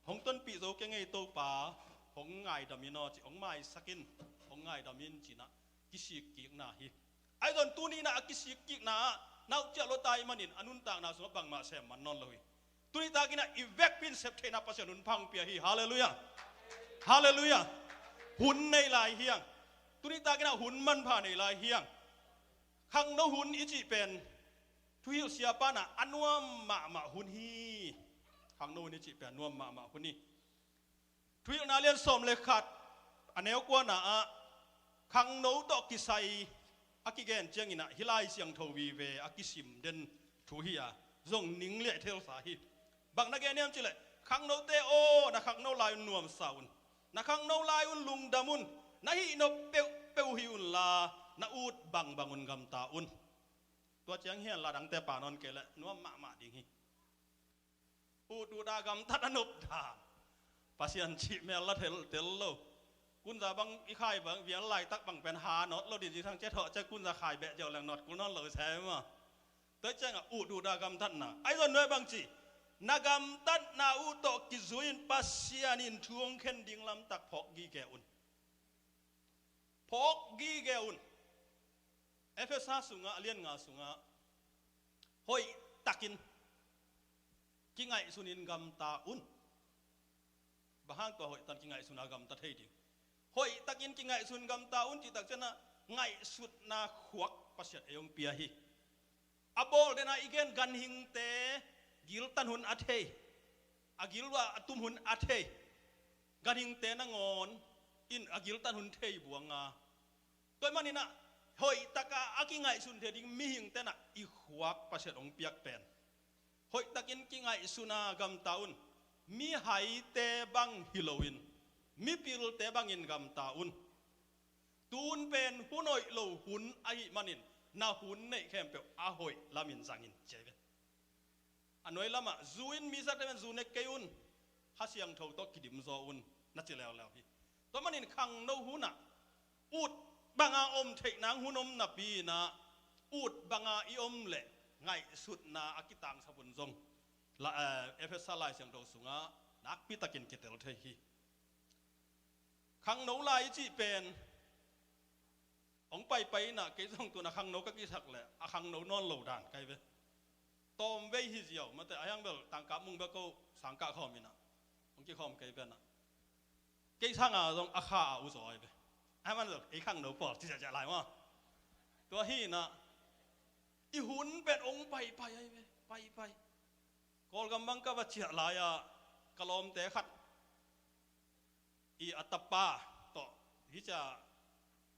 Hong tonpih zo kei ing ei Topa, hong ngaidam in aw ci, hong maisak in, hong ngaidam in ci in ah, kisikkikna hi. Ahi zong tuni in ah a kisikkikna ah nauhciah lua ta ahih manin a nuntakna sungah bangmah sem man nawn lo hi. Tuni takin ah i vekpi in sep theihna Pasian hun pha hong pia hi. Halleluiah. Halleluiah. Hun nei lai hi hang. Tuni takin ah hun manpha nei lai hi hang. Khangno hun i cih pen, thuhilh siapa in ah a nuam mahmah hun Khangno hun i cih pen nuam mahmah hun hi. Thuhilhna lian sawm le khat, a neu kuana ah khangno tawh kisai a kigen ciangin ah hih Lai Siangtho vive a kisim den thu hi a, zong ning liah i thelsa hi. Bang na gen hiam cih leh, khangnote aw, na khangno lai un nuamsa un, na khangno lai un lungdam un, na hih nop peuhpeuh hih unla, na ut bangbang un gamta un. Tua ciang hian la dangte pha nawn kei leh nuam mahmah ding hi. Ut ut a gamtat a nop dan. Pasian cih mel la tel, tel lo. Kunza bang i khai bang, vial laitak bang pen ha nawt lo ding, zingsang ciat hawh ciang kunza khai beh ziau leng nawt kul nawn lo i sa hi maw. Tua ciangah ut ut a gamtatna. Ahi zong nuai bang ci, na gamtatna uh tawh kizui-in Pasian in thu hong khen ding lamtak phawk gige un. Phawk gige un. Efesa sungah, a lian nga sungah, hoihtakin kingaihsunin gamta un. Bang hang tua hoihtakin kingaihsun a gamta thei ding? Hoihtakin kingaihsun gamta un cih tak ciangah ngaihsutna khuak Pasian ei hong pia hi. A bawl dena i gen ganhingte giltan hun a thei, a gil uh a tum hun a thei, ganhingte nangawn in a giltan hun thei buang a. Tua ahih manin ah hoihtaka a kingaihsun thei ding mihingte nah i khuak Pasian hong piak pen. Hoihtakin kingaihsun a gamta un. Mihaite bang hi loin, mipilte bangin gamta un. Tun pen hun hoih lo hun ahih manin, na hun neih khempeuh a hoih lamin zangin ci hi ve. A nuai lamah zu in mi zate pen zu ne kei un, Kha Siangtho tawh kidim zaw un, na ci leuleu hi. Tua manin khangno hunah ut banga om theih nang hun om napi-in ah, ut banga i om leh ngaihsutna a kitangsap hun zong la, eh, Efesa Lai Siangtho sungah nakpitakin kitel thei hi. Khangno lai i cih pen hong paipai inah, kei zong tun a khangno ka kisak leh a khangno nawn lo dan ka hi ve. Tawmvei hi ziau, mate a hiang bel tangkap mung bek ko sangkah khawm inah, hong kikhawm kei penah, kei sanga zong a kha a uzaw ahi ve. A man zong ei khangno pawl ci ziahziah lai maw. Tua hi inah i hun pen hong paipai ahi ve, paipai. Kawlgam bang ka va ciah lai-ah ka lawmte khat i a tapa tawh hi cia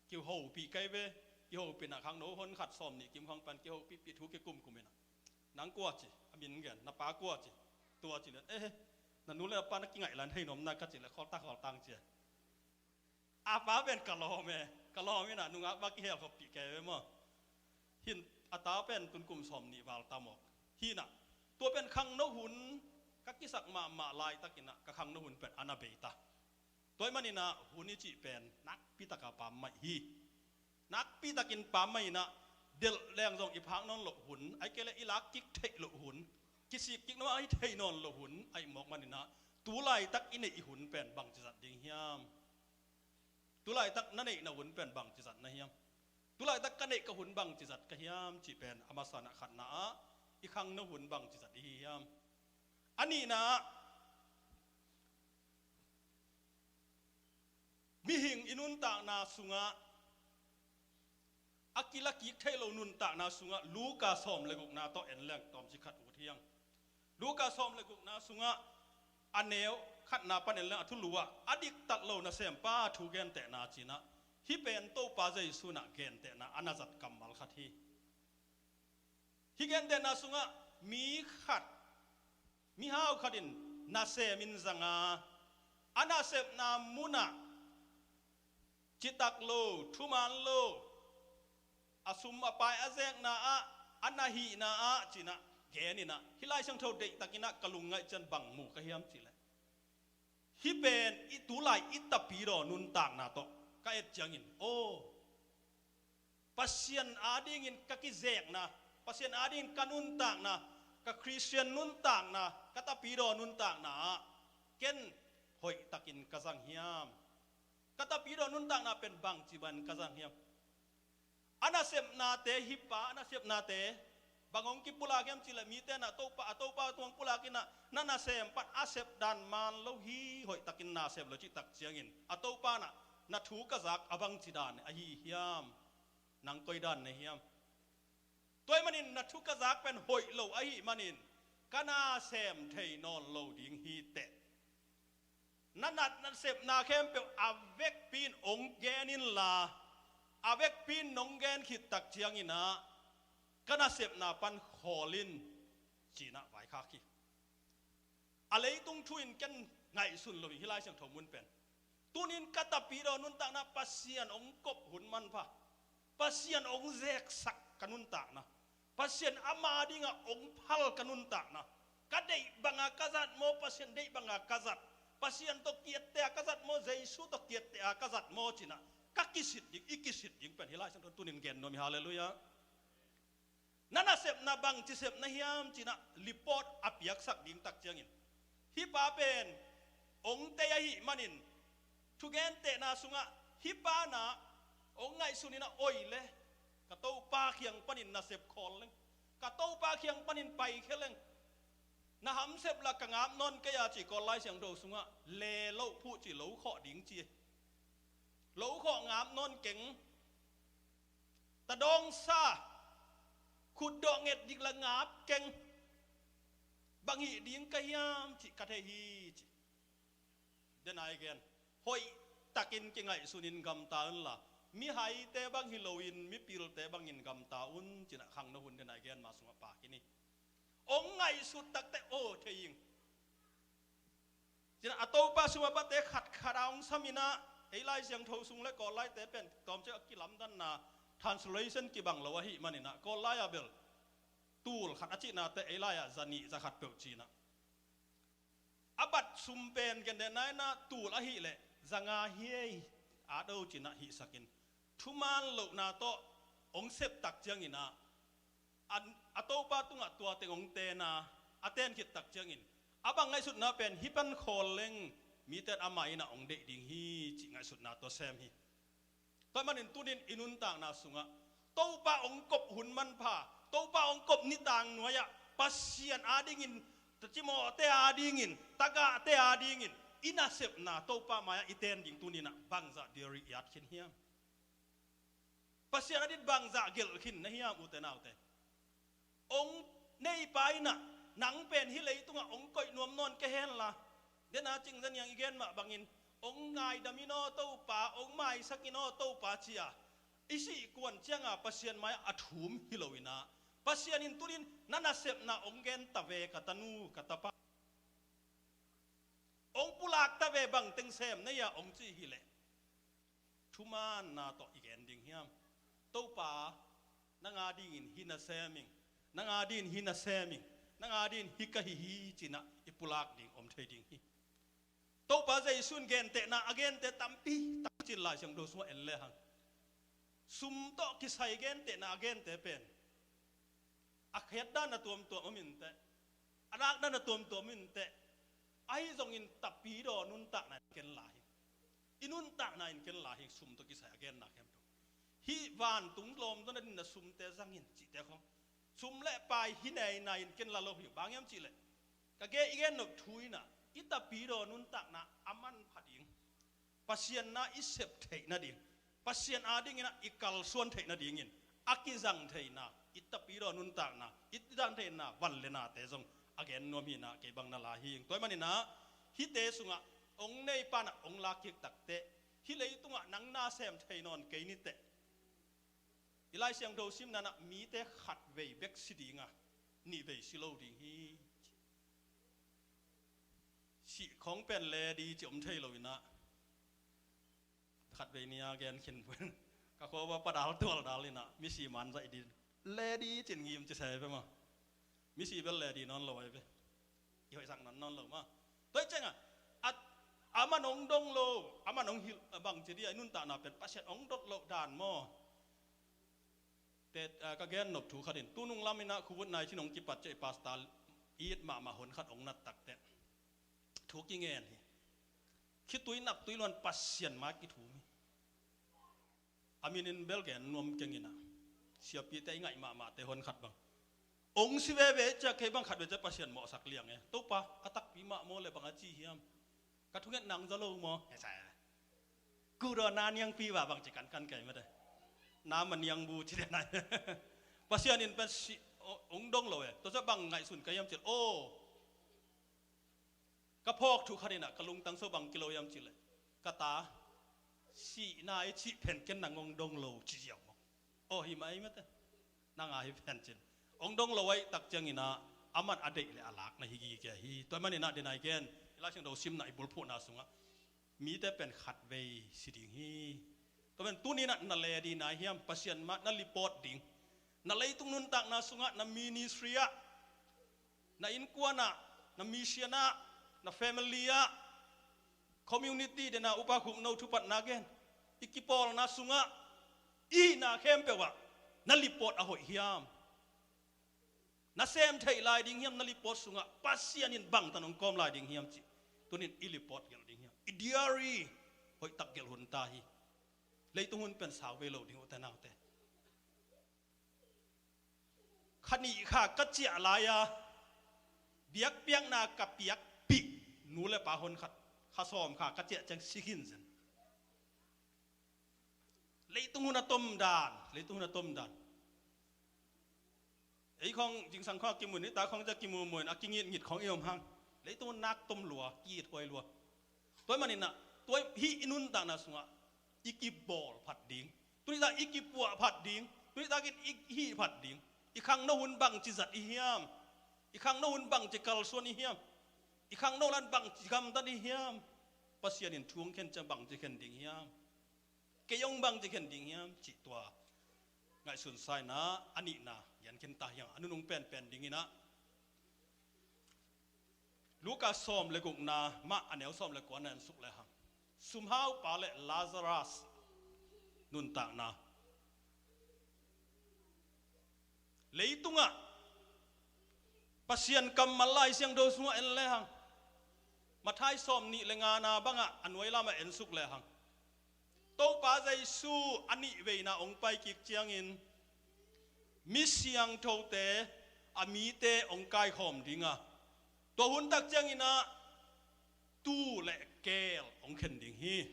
kihopih kei ve. Kihopih inah khangno hon khat sawm nih kim khang pan kihopihpih thu kikumkum inah, nang kua ci, a min gen, na pa kua ci, tua ci le, eh, na nu le na pa na kingaih lan thei nuam na ka ci le, khawltak khawltang cia. A pa pen ka lawm e, ka lawm inah nungak bak kihel khopih kei ve maw. Hin a ta pen tun kum sawm nih val ta mawk. Hinah tua pen khangno hun ka kisak mahmah laitakinah ka khangno hun pen a na bei ta. Tua ahih maninah hun i cih pen nakpitaka pammaih hi. Nakpitakin pammaih inah delh leng zong i phak nawn loh hun, ahih kei leh i lak kik theih loh hun, kisik kik nawn, a hi thei nawn loh hun ahih mawk maninah tu laitak i neih i hun pen bangci zat ding hiam? Tu laitak na neihna hun pen bangci zat na hiam? Tu laitak ka neih ka hun bangci zat ka hiam cih pen a masa inah khatna ah i khangno hun bangci zat i hi hiam? A nihna ah mihing i nuntakna sungah a kila kik theih lo nuntakna sungah Luka sawm le gukna tawh en leng tawmcik khat ut hiang. Luka sawm le gukna sungah a neu khatna pan en leng a thulu ah a diktat lo nasempa thu gentehna cinah hih pen Topa Jesu inah gentehna a na zat kammal khat hi. Hih gentehna sungah mi khat, mihau khat in nasem in zanga, a nasepna munah citak lo, thuman lo, a sum a pai a zekna ah, a na hihna ah cinah gen inah, hih Lai Siangtho deihtakinah ka lungngaih ciang bang mu ka hiam cihleh, hih pen i tulai i tapidaw nuntakna tawh ka et ciangin, aw, Pasian adingin ka kizekna, Pasian adingin ka nuntakna, ka Khristian nuntakna, ka tapidaw nuntakna ah ken hoihtakin ka zang hiam? Ka tapidaw nuntakna pen bangci bangin ka zang hiam? A nasepnate, hih pa a nasepnate bang hong kipulak hiam cihleh, mite inah Topa, a Topa tung hong pulak inah na nasem pan a sep dan man lo hi, hoihtakin na sep lo cihtak ciangin a Topa inah na thu ka zak a bangci dan ahi hiam? Nang koi dan na hiam? Tua ahih manin na thu ka zak pen hoih lo ahih manin ka nasem thei nawn lo ding hi teh. Na nat nasepna khempeuh a vekpi in hong gen inla, a vekpi in nong gen khit tak ciangin ah ka nasepna pan khawl in, ci-in ah vaikhak hi. A leitung thu in ken ngaihsun lo hi, hih Lai Siangtho mun pen. Tuni-in ka tapidaw nuntakna Pasian hong kop hun manpha, Pasian hong zeksak ka nuntakna, Pasian ama dingah hong phal ka nuntakna, ka deih banga ka zat maw, Pasian deih banga ka zat, Pasian tawh kiatte a ka zat maw, Jesu tawh kiatte a ka zat maw, ci-in ah ka kisit ding, i kisit ding pen hih Lai Siangtho tuni-in gen nuam hi. Halleluiah. Na nasepna bangci sep na hiam, ci-in ah report a piaksak ding tak ciangin, hih pa pen hong tei ahih manin, thugentehna sungah hih pa in ah hong ngaihsun in ah, oi le, ka Topa kiang panin nasep khawl leng, ka Topa kiang panin paikhia leng, na hamsep la ka ngap nawn kei a, ci. Kawl Lai Siangtho sungah le loh phuh ci, lo khawh ding ci. Lo khawh ngap nawn keng. Tadawngsa, khutdawh nget dik la ngap keng. Bang hih ding ka hiam cih ka thei hi, ci. Denai gen, hoihtakin kingaihsunin gamta unla, mihaite bang hi loin mipilte bangin gamta un, ci-in ah khangno hun denai gen ma sungah pak in hi. Hong ngaihsut takteh aw thei ing. Ci-in ah a Topa sum a pate khatkhat a hong sam in ah, ei Lai Siangtho sung le Kawl laite pen tawmcik a kilamdanna, translation kibang lo ahih manin ah, Kawl lai ah bel tul khat a cihnate, ei lai ah za nih za khat peuh ci-in ah, a bat sum pen gentehna in ah tul ahih leh za nga hi ei, a do ci-in ah hihsak in, thuman lohna tawh hong sep tak ciangin ah, a, a Topa tungah tua teng hong tena, a ten khit tak ciangin, a bang ngaihsutna pen hih pan khawl leng mite in ama in ah hong deih ding hi, cih ngaihsutna tawh sem hi. Tua ahih manin tuni-in i nuntakna sungah Topa hong kop hun manpha, Topa hong kop nitang nuai-ah Pasian adingin, tacimawhte adingin, tagahte adingin i nasepna Topa mai-ah i ten ding tuni-in ah bangzah diary i at khin hiam? Pasian ading bangzah gelh khin na hiam, ute naute? Hong neipa in ah nang pen hih leitungah hong koih nuam nawn kei henla, dena Cing Za Niang i gen mah bangin, hong ngaidam in aw Topa, hong maisak in aw Topa, ci-a i sih kuan cianga Pasian mai-ah a thum hi loin ah, Pasian in tuni-in na nasepna hong gen ta ve, ka tanu ka tapa, hong pulak ta ve, bangteng sem na hia, hong ci hi leh, thumanna tawh i gen ding hiam? Topa, nang adingin hih na sem ing, nang adingin hih na sem ing, nang adingin hih ka hi hi, ci-in ah i pulak ding om thei ding hi. Topa Jesu in gentehna a gente tampi tak cin Lai Siangtho sungah en lehang, sum tawh kisai gentehna a gente pen a khiatdan a tuamtuam om inteh, a nakdan a tuamtuam om inteh, ahi zongin tapidaw nuntakna in ken la hi. I nuntakna in ken la hi, sum tawh kisai a genna khempeuh. Hih vantung lawm dona ding na sumte zangin cihte khong, sum le pai hi nei nai in ken la lo hi. Bang hiam cih leh, ka gen, i gen nop thu in ah, i tapidaw nuntakna a manpha ding, Pasian na i sep theih nading, Pasian adingin ah i kalsuan theih nadingin a kizang theihna, i tapidaw nuntakna, i zang theihna van le nate zong a gen nuam hi in ah, kei bang na la hi ing. Tua ahih manin ah hihte sungah hong neipa in ah hong lak kik takteh, hih leitungah nang na sem thei nawn kei ni teh, i Lai Siangtho simna in ah mite khatvei bek si ding a, nihvei si lo ding hi. Sih khong pen le di ci om thei lo in ah, khatvei ni a gen khin pun, ka khua ua pa dal tual dal in ah, misi man zaih din, le di cin ngim ci sai pe maw. Misi bel le di nawn lo ai pe. I hoihsak nawn nawn lo maw. Tua hi ciangah, a, a man hong dong lo, a man hong hilh, a bang ci di a, i nuntakna pen Pasian hong dot loh dan maw. Te, a, ka gen nop thu khat in, tunung lam in ah Covid nineteen hong kipat ciah i pastor it mahmah hon khat hong nat takteh, thu kingen hi. Khitui naptui luan Pasian mai kithum hi. A min in bel gen nuam keng in ah, siapite i ngaih mahmahte hon khat bang, hong si veve ciah kei bang khatvei ciah Pasian mawhsak liang e. Topa, a takpi mah maw le bang a ci hiam? Ka thunget nang za lo maw? He sa. Kudo na niangpi va bang ci kankan kei mate. Na ma niang bu ci de nai. Pasian in pen si, Ong dong lo e. Tua ciang bang ngaihsun ka hiam cih leh, aw, ka phawk thu khat in ah ka lungtang sung bang kilo hiam cih leh, ka ta sihna i cih pen ken nang ong dong lo ci ziau maw? Aw, hi mah ei mate. Nang a hi pen cin ong dong lo ahih tak ciangin ah aman a deih leh a lak na hi gige hi. Tua manin ah den ai gen i Lai Siangtho simna i bulphuhna sungah mite pen khatvei si ding hi. Tua pen tuni in ah na le ding na hiam, Pasian mah na lipawt ding. Na leitung nuntakna sungah, na ministry ah, na innkuan ah, na mission ah, na family ah, community den ah upa khukno thupatna gen, i kipawlna sungah, i hihna khempeuh ah na lipawt a hoih hiam? Na sem theih lai ding hiam, na lipawt sungah Pasian in bangtan ong kawm lai ding hiam cih tuni in i lipawt gelh ding hiam? I diary hoihtak gelh hun ta hi. Leitung hun pen sau vei lo ding, ute naute. Kha nih kha ka ciah lai-a biakpiakna ka piakpih nu le pa honkhat kha sawm kha ka ciah ciang si khin zen. Leitung hun a tom dan, leitung hun a tom dan. Ei khong zingsang khong a kimu, nitak khong ciang kimu mu in a kingitngit khong i om hang. Leitung hun nak tom lua, ki-it huai lua. Tua ahih manin ah tua hih i nuntakna sungah i kibawl phat ding, tuni tak i kipuah phat ding, tuni tak in i hih phat ding. I khangno hun bangci zat i hiam? I khangno hun bangci kalsuan i hiam? I khangno lan bangci gamtat i hiam? Pasian in thu ong khen ciang bangci khen ding hiam? Kei ong bangci khen ding hiam cih tua ngaihsun sa in ah a nihna gen khin ta hi hang. A nunung penpen dingin ah Luka sawm le gukna mah a neu sawm le kuana en suk le hang. Sumhaupa le Lazarus nuntakna. Leitungah Pasian kammal Lai Siangtho sungah en le hang. Matthai sawm nih le ngana bangah a nuai lamah en suk le hang. Topa Jesu a nih veina ong pai kik ciangin mi siangthote a mite ong kaikhawm ding a, tua hun tak ciangin ah tuu le keel ong khen ding hi.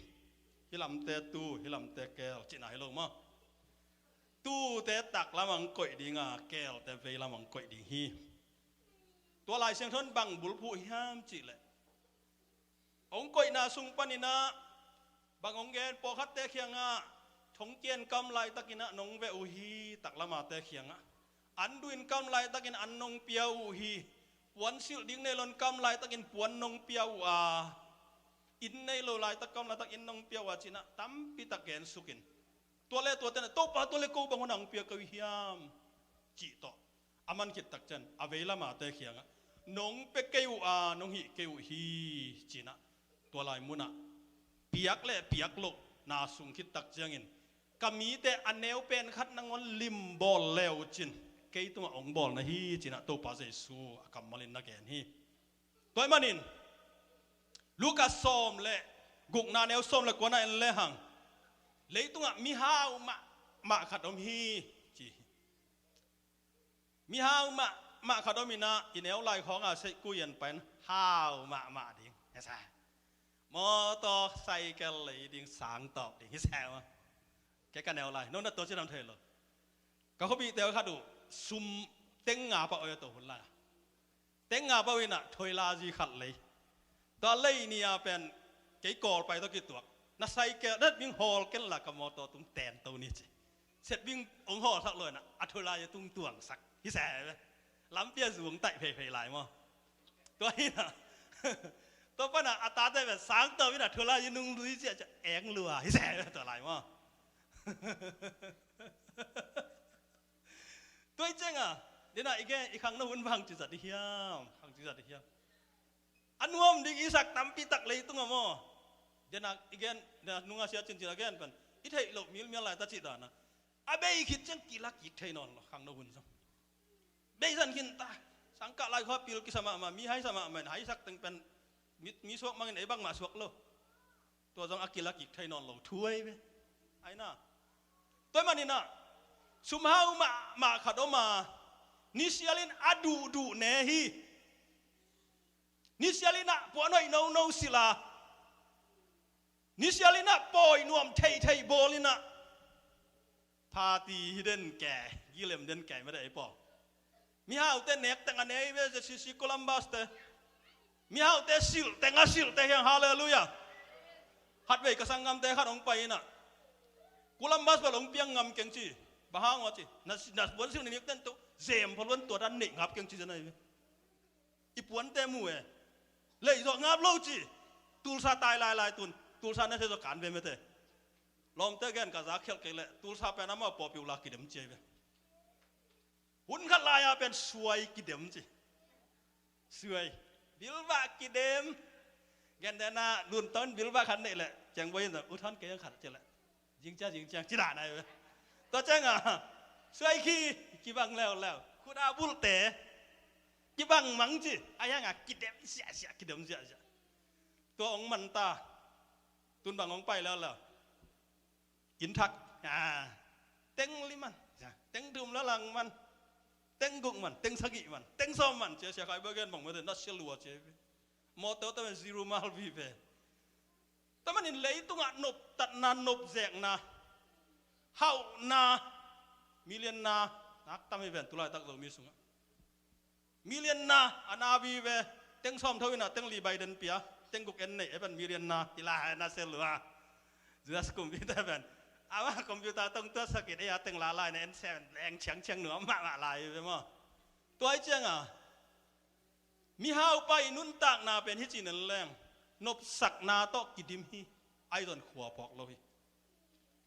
Hih lamte tuu, hih lamte keel cihna hi lo maw? Tuute taklam ah ong koih ding a, keelte veilam ah ong koih ding hi. Tua Lai Siangtho in bang bulphuh hiam cih leh, ong koihna sung panin ah bang ong gen, pawlkhatte kiangah thongkia in kam laitakin ah nong veh uh hi, taklam a te kiangah. An du in kam laitakin an nong pia uh hi. Puansilh ding nei lo in kam laitakin puan nong pia uh a, inn nei lo laitak kam laitak inn nong pia uh a, ci-in ah tampi tak gen suk in. Tua le tuate in ah, Topa, tua le ko bang hun ah ong pia kei uh hiam, cih tawh a man khit tak ciang a veilam a te kiangah nong pia kei uh a, nong hih kei uh hi, ci-in ah tua lai mun ah piak le piak lohna sung khit tak ciangin, ka mite a neu pen khat nangawn limbawl le uh cin, kei tungah ong bawl na hi, ci-in ah Topa Jesu a kammal in na gen hi. Tua ahih manin Luka sawm le gukna neu sawm le kuana en le hang. Leitungah mihau mahmah khat om hi, ci hi. Mihau mahmah khat om in ah, i neu lai khawng a seihkui an pai in hau mahmah ding hi sa. Mawtaw, cycle lei ding, sang tawp ding hi sa maw? Kei ka neu lai, no na tua ci lam thei lo. Ka khuapihte uh khat uh sum teng nga pah oi a to hun lai. Teng nga pah uh in ah thoilazi khat lei. Tua lei ni a pen kei Kawl pai tawh kituak. Na cycle, na bing hawl ken la, ka mawtaw tung ten to ni ci. Set bing ong hawlsak lo in ah a thoilazi tung tuangsak hi sa ve. Lampi a zu ong taih pheiphei lai maw? Tua hi in ah, tua pan ah a tate pen sang tawp in ah thoilazi nung lui ci a, ci a eng lua hi sa ve tua lai maw? Tua hi ciang a, den ah i gen, i khangno hun bang ci zat i hiam, bang ci zat i hiam? A nuam ding i sak tampi tak leitung ah maw? Den ah i gen, den ah nunga sia cincin a gen pen i theih loh milmial lai ta cih dan ah, a bei khit ciang kila kik thei nawn lo khangno hun zong. Bei zan khin ta, sangkah lai khua pil kisa mahmah, mi haisa mahmah in, haisak teng pen mi, mi suak mangin ei bangmah suak lo. Tua zong a kila kik thei nawn lo thu ahi ve. Ahi na. Tua ahih manin ah sumhau mahmah khat om a, nisial in a duhduh ne hi. Nisial in ah puan hoih nono silh a, nisial in ah pawi nuam theithei bawl in ah, party hi den ke, gilem den ke mah de ei pawl. Mihaute nek teng a ne hi ve, ZCC Columbus te. Mihaute silh teng a silh te hi hang, halleluiah. Khatvei ka sanggamte khat hong pai in ah, Columbus bel hong piang ngam keng ci. Bang hang aw ci, na, na puansilh na nek teng tu zem pha luan, tua dan neih ngap keng ci zen ahi ve. I puante mu e. Leih zawh ngap lo ci. Tulsa tai lailai tun, Tulsa na se zawh kan ve mete. Lawmte gen ka za khialh kei leh Tulsa pen amau pawpiu la kidem ci ahi ve. Hun khat lai-a pen suai kidem ci. Suai. Bilbah kidem. Gentehna luntawn bilbah khat neih leh, ciang boi in U Than kei ang khat ci leh, zingcia zingciang ci dan ahi ve. Tua ciangah suai khi kibang leuleu. Khut a bulhte kibang mang ci. A hiangah kidem siahsiah, kidem siahsiah. Tua hong man ta. Tun bang hong pai leuleu. Inn thak, ah, teng li man, ah, teng thum la lang man, teng guk man, teng sagih man, teng sawm man, cia sia khai bia gen bang mete, na sia lua cia ve. Mawtaw ta pen zero mal vive. Tua manin leitungah noptatna, nopzekna, hauhna, million na, nak tam hi ven tulaitak Zomi sungah. Million na a na vive, teng sawm tho in ah teng li Biden pia, teng guk en neih e pen million na hi lai na sel lua. Judas kumpi te pen, amah computer tong tuat sakit e a teng la lai na en seven leng ciangciang nuam mahmah lai ve maw. Tua hi ciangah mihaupa i nuntakna pen hi ci nen leng, nopsakna tawh kidim hi, ahi zong khua phawk lo hi.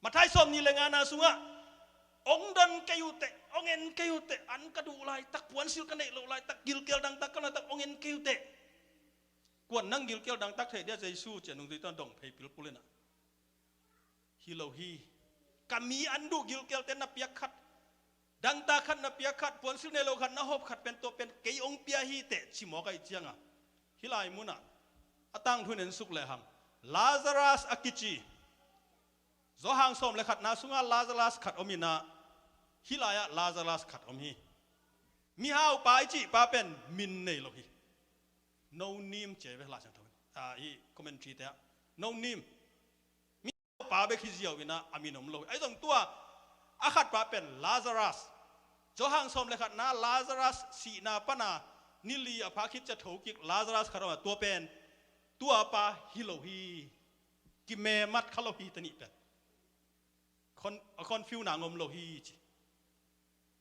Matthai sawmnih le ngana sungah, ong don kei uh teh, ong en kei uh teh, an ka duh laitak, puansilh ka neih loh laitak, gilkial dangtak ka laitak, ong en kei uh teh. Kuan nang gilkial dangtak thei dia Jesu, cia nungzui tawh dong phei pilpul in ah. Hi lo hi. Ka mi an duh gilkialte na piak khat, dangtak khat na piak khat, puansilh nei lo khat na hawp khat pen tua pen kei ong pia hi teh, ci mawk ahih ciangah, hih lai munah a tangthu in en suk lehang, Lazarus a kici Johan sawm le khatna sungah Lazarus khat om in ah, hih lai-ah Lazarus khat om hi. Mihaupa i cihpa pen min nei lo hi. No name ci ve Lai Siangtho in, ah, i commentary te ah. No name. Mihaupa bek hi ziau in ah a min om lo hi. Ahi zong tua a khatpa pen Lazarus. Johan sawm le khatna Lazarus sihna pana ni li a pha khit cia thokik Lazarus khat om a, tua pen tuapa hi lo hi. Kimemat kha lo hi, ta nih pen. Kon, a kon fiu nang om lo hi ci.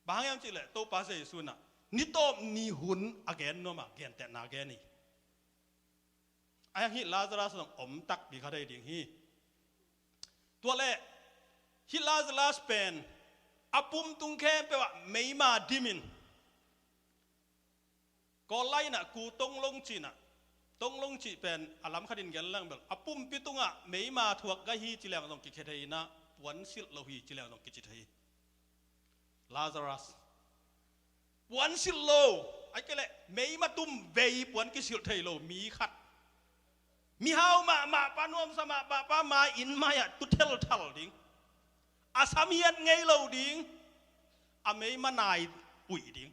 Bang hang hiam cih leh Topa Jesu in ah ni tawp ni hun a gen nuam a, gentehna gen hi. A hiang hih Lazarus zong om takpi kha thei ding hi. Tua leh hih Lazarus pen a pum tung khempeuh ah meima dim in, Kawl lai in ah ku tonglong cih in ah, tonglong cih pen a lam khat in gen leng bel a pumpi tungah meima thuak gai hi ci leng zong kikhia thei in ah, puan silh lo hi ci leng zong kici thei hi. Lazarus puan silh lo, ahih kei leh meima tum vei puan kisilh thei lo mi khat. Mihau mahmah pa, nuamsa mahmah pa mai-in mai-ah tu thelthal ding. A sam hiat ngei lo ding. A meima nai uih ding.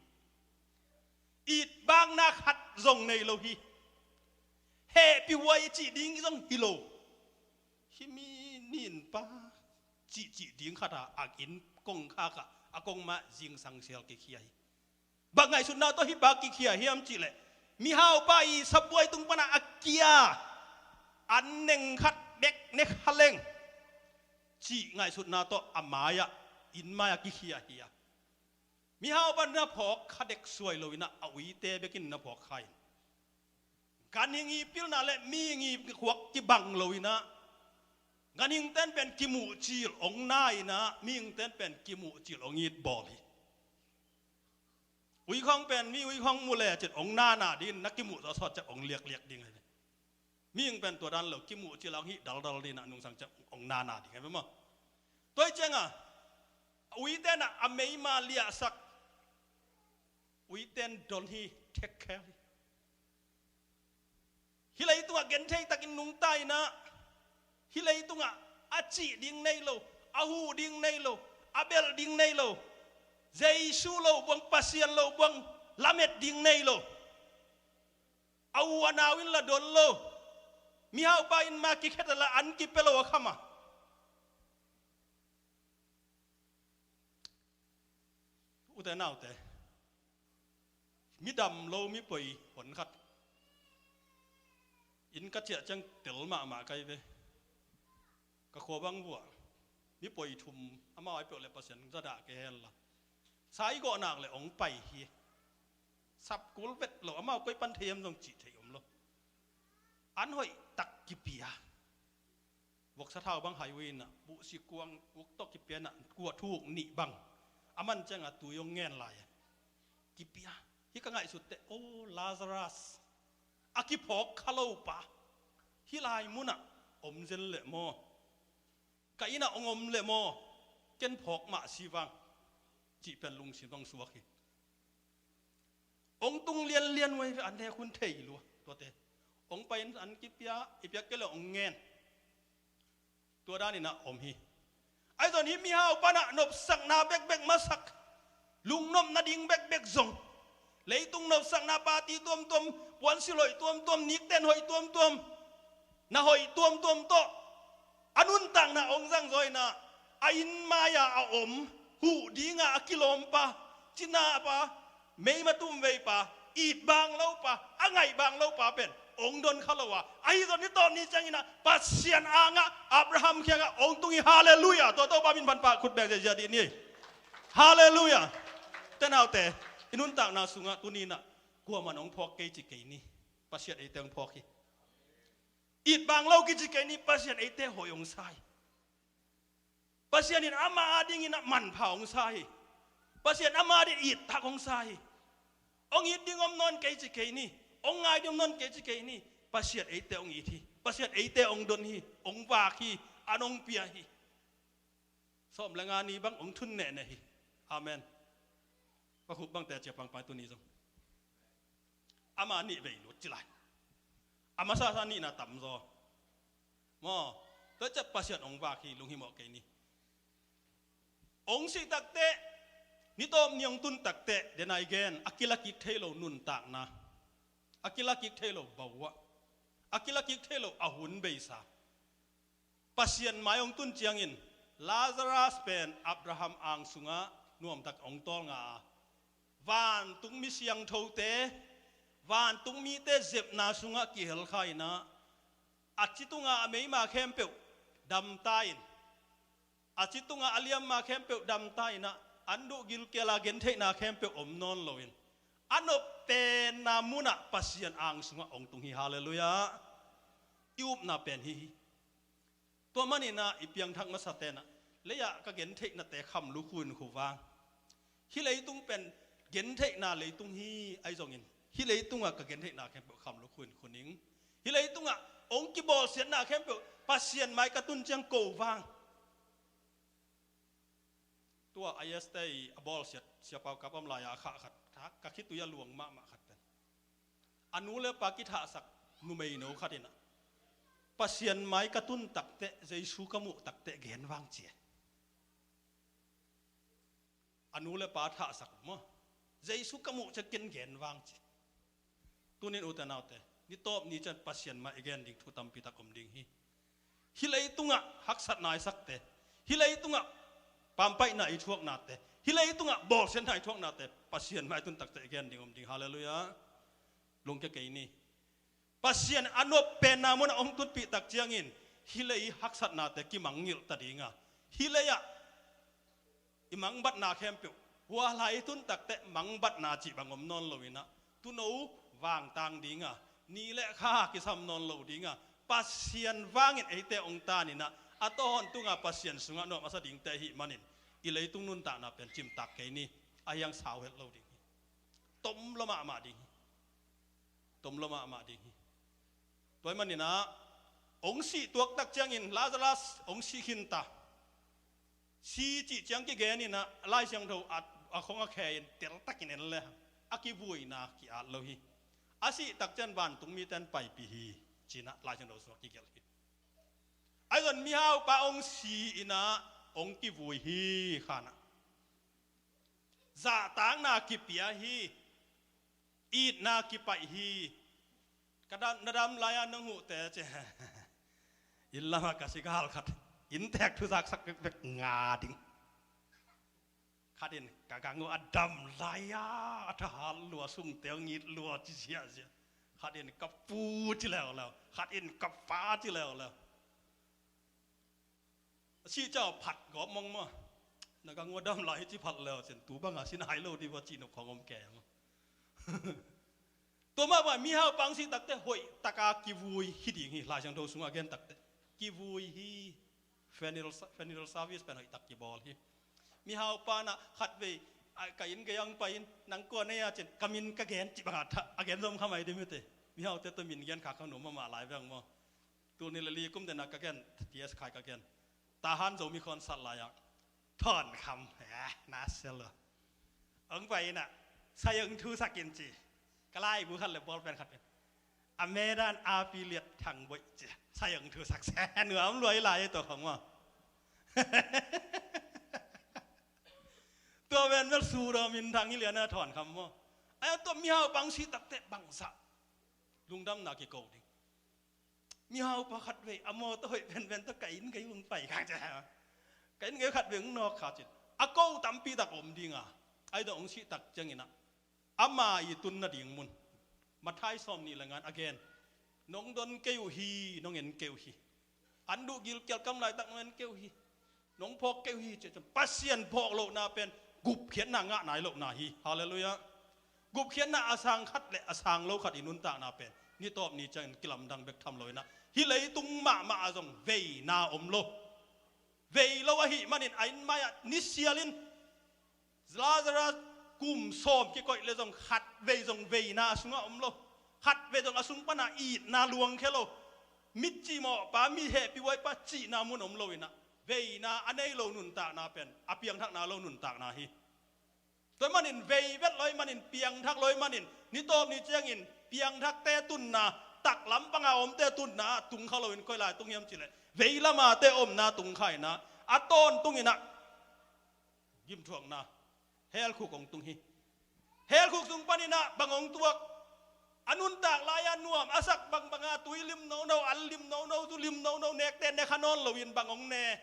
Itbakna khat zong nei lo hi. Hehpih huai cih ding zong hi lo. Hih mi nin pa cihcih ding khat a, a inn kongkhak ah a kongmah zingsang sel kikhia hi. Bang ngaihsutna tawh hih pa kikhia hiam cih leh, mihaupa i sabuai tung panah a kia an neng khat bek ne kha leng cih ngaihsutna tawh a mai-ah, inn mai-ah kikhia hi a. Mihaupa na phawk kha dek suai lo in ah, a uite bekin na phawk kha in. Ganhing i pilna le mihing i khuak kibang lo in ah, ganhingte'n pen kimuhcil ong na in ah, mihingte'n pen kimuhcil ong it bawl hi. Uikhawng pen mi uikhawng mu lecin ong nana dingin, na kimuh zawh sawt ciang ong liakliak ding hi. Mihing pen tua dan lo, kimuhcil a ong hih daldal dingin ah, nungsang ciang ong nana ding hi maw. Tua hi ciangah uite'n ah a meima liahsak, uite'n don hi, take care hi. Hih leitungah genthei takin nungta in ah, hih leitungah a cih ding nei lo, a huh ding nei lo, a belh ding nei lo, Jesu lo buang, Pasian lo buang lamet ding nei lo. A u a nau in la don lo. Mihaupa inn ma kikhet a la an kipia lo a kham a. Ute naute, Mi dam lo, mi poi hon khat. Inn ka ciah ciang tel mahmah ka hi ve. Ka khua bang vuah mi poi thum, amau ai peuh le Pasian za dah kei hen la. Sa i gawh nak le hong pai hi. Sap kul vet lo, amau koi pan thei hiam zong cih thei om lo. An hoih tak kipia. Voksa thau bang hai uh inah, buhsi kuang uk tawh kipia inah, kuah thuk nih bang. A man ciangah tui hong ngen lai a. Kipia. Hih ka ngaihsut teh, "O Lazarus, a kiphawk kha lo pa, hih lai munah om zel leh maw? Ka innah hong om leh maw? Ken phawk mah si vang," cih pen lungsim hong suak hi. Hong tung lianlian uh hi ve, an nek hun thei lua tuate. Hong pai in an kipia, i piak kei le hong ngen. Tua daninah om hi. Ahi zong hih mihau panah nopsakna bekbek masak, lungnop nading bekbek zong, leitung nopsakna, party tuamtuam, puansilh hoih tuamtuam, nikten hoih tuamtuam, na hoih tuamtuam tawh a nuntakna hong zangzaw inah, a inn mai-a a om, huh dingah a kilawmpa, cinapa, meima tumveipa, it bang lopa, a ngaih bang lopa pen hong don kha lo a. Ahi zong ni tawp ni cianginah Pasian angah, Abraham kiangah hong tung hi. Halleluiah. Tua Topa min phanpha, khut beng ziahziah dih ni. Halleluiah. Te naute, i nuntakna sungah tuninah kuaman hong phawk kei ci kei ni. Pasian eite hong phawk hi. It bang lo kici kei ni, Pasian eite hoih hong sa hi. Pasian in ama adingin a manpha hong sa hi. Pasian ama adingin it tak hong sa hi. Hong it ding om nawn kei ci kei ni. Hong ngai ding om nawn kei ci kei ni. Pasian eite hong it hi. Pasian eite hong don hi. Hong vak hi. An hong pia hi. Sawm le nga ni bang hong thun nehneh hi. Amen. Pakhup bangte cia pangpai tuni zong. Ama nih vei lut ci lai. A masasa nihna tamzaw. Maw, tua ciah Pasian hong vak hi, lunghimawh kei ni. Hong sih takteh, ni tawp ni hong tun takteh, dena i gen, a kilakik thei lo nuntakna. A kilakik thei lo bauah. A kilakik thei lo a hun beisa. Pasian mai hong tun ciangin, Lazarus pen Abraham ang sungah nuamtak hong tawlnga a. Vantung mi siangthote, vantung mite zepna sungah kihelkha inah, a ci tunga a meima khempeuh damta in, a ci tunga a liamma khempeuh damta inah, an duh gilkiala gentheihna khempeuh om nawn loin, a noppenna munah Pasian ang sungah hong tung hi. Halleluiah. I upna pen hi hi. Tua maninah i piangthak masa tenah, lei-ah ka gentheihnate kham lukhu in khu vang. Hih leitung pen gentheihna leitung hi, ahi zongin hih leitungah ka gentheihna khempeuh kham lukhu in khu ning. Hih leitungah hong kibawlsiatna khempeuh Pasian mai ka tun ciang ko vang. Tua I S te i a bawlsiat siapau kap om lai-a a khah khat, ka khitui a luang mahmah khat pen, a nu le pa kithahsak numeino khat inah, Pasian mai ka tun takteh, Jesu ka muh takteh gen vang ci e. A nu le pa thahsak maw, Jesu ka muh ciang ken gen vang ci. Tunin ute naute, ni tawp ni ciang Pasian mai i gen ding thu tampi tak om ding hi. Hih leitungah haksatna i sakte, hih leitungah pampaihna i thuaknate, hih leitungah bawlsiatna i thuaknate, Pasian mai tun takteh i gen ding om ding. Halleluiah. Lungkia kei ni. Pasian a noppenna munah hong tutpih tak ciangin, hih lei haksatnate kimangngilh ta dinga, hih lei-ah i mangbatna khempeuh, hua lai i tun takteh mangbatna cih bang om nawn lo inah, tuuno vangtang dinga, ni le kha kisam nawn lo dinga, Pasian vangin eite hong tan inah, a tawh hong tunga Pasian sungah nuam a sa dingte ahih manin, i leitung nuntakna pen cimtak kei ni. A hiang sau het lo ding hi. Tom lo mahmah ding hi. Tom lo mahmah ding hi. Tua ahih maninah, hong sih tuaktak ciangin Lazarus hong sih khinta. Si cih ciang kigen inah, Lai Siangtho a, a khong a khe in teltakin en le, a kivuina ki-at lo hi. A sih tak ciang vantung mite in paipih hi, cinah Lai Siangtho sungah kigelh hi. Ahi zong mihaupa hong si inah hong kivui hi khanah. Zahtakna kipia hi. Itna kipaih hi. Ka dam, na dam lai-a nong huhte ci. Inn lamah ka sigal khat, inntek thuzaksak bekbek nga ding. Khat in ka gang uh a dam lai a, a tha hat lua, sungte uh ngit lua ci ziahziah. Khat in ka pu ci leuleu, khat in ka pa ci leuleu. A sih ciang phat gawp mong maw. Na gang uh a dam lai hi ci phat leu cin tu bang a sin hai lo dih va cih nop khong om kei maw. Tua mah bang mihau pa hong sih takteh hoih taka kivui hi ding hi. Lai Siangtho sungah a gen takteh kivui hi. Funeral, funeral service pen hoih tak kibawl hi. Mihau pa na khatvei, a, ka inn gei hong pai in, nang kua na hia cin, ka min ka gen cih bangah a gen zom kha mai ding mite. Mihaute tawh min gen khak kha nuam mahmah lai veng maw. Tul nih le li kum denah ka gen, T S Khai ka gen. Tahan Zomi Concert lai-ah Thawn Kham, eh, na sia lo. Hong pai inah, sai hong thusak in ci. Ka laibu khat le ball pen khat pen. A medan a piliat thang boih ci. Sai hong thusak se, nuam lua hi lai e tua khong maw. Tua pen bel su daw minthang hi lian a Thawn Kham maw. Ai tua mihau pa hong sih takteh bangzah lungdamna kiko ding. Mihau pa khatvei a mawtaw hoih penpen tawh ka inn gei hong pai kha ci. Ka inn gei khatvei hong nawk kha cin. A ko tampi tak om ding a. Ai dong hong sih tak ciang inah ama i tun nading mun. Matthai sawm nih le nga-ah a gen. Nong don kei uh hi, nong en kei uh hi. An duh gilkial kam laitak nong en kei uh hi. Nong phawk kei uh hi, ci-a ciang Pasian phawk lohna pen gupkhiatna ngah nai lohna hi. Halleluiah. Gupkhiatna a sang khat le a sang lo khat i nuntakna pen ni tawp ni ciangin kilamdang bek tham lo inah, hih leitung mahmah ah zong veina om lo. Vei lo ahih manin a inn mai-ah ni sialin Lazarus kum sawm kikoih le zong khatvei zong veina a sungah om lo. Khatvei zong a sung pana itna luangkhia lo. Mitcih mawhpa, mi hehpih huaipa cihna mun om lo inah, veina a nei lo nuntakna pen a piangthakna lo nuntakna hi. Tua ahih manin vei vet lo ahih manin, piangthak lo ahih manin, ni tawp ni ciangin piangthakte tunna, taklam panga omte tunna ah tung kha loin koi lai tung hiam cileh vei lamate omna tung kha inah, a tawntung inah gimthuakna, helkhuk hong tung hi. Helkhuk sung pan inah bang hong tuak? A nuntak lai-a nuam a sak bangbanga tui lim nono, al lim nono, zu lim nono, nekte ne kha nawn loin bang hong ne?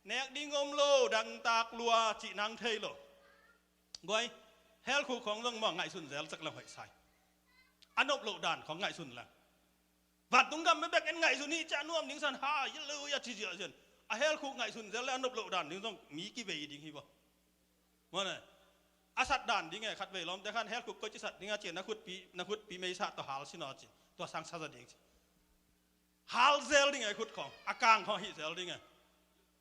Nek ding om lo, dangtak lua cih nang thei lo. Guai, helkhuk khong zong maw ngaihsun zel cek leng hoih sai. A nop loh dan khong ngaihsun leng. Vantung gam bekbek en ngaihsun hi, ciah nuam ding san, halleluiah ci ziahziah in. A helkhuk ngaihsun zel le a nop loh dan ding zong mi kivei ding hi baw. Maw ne. A sat dan ding e, khatvei lawmte khan helkhuk koi ci sat ding a ci-a na khutpi, na khutpi meisa tawh hal sin aw ci. Tua sang sa zaw ding ci. Hal zel ding e khut khong, a kang khong hih zel ding e.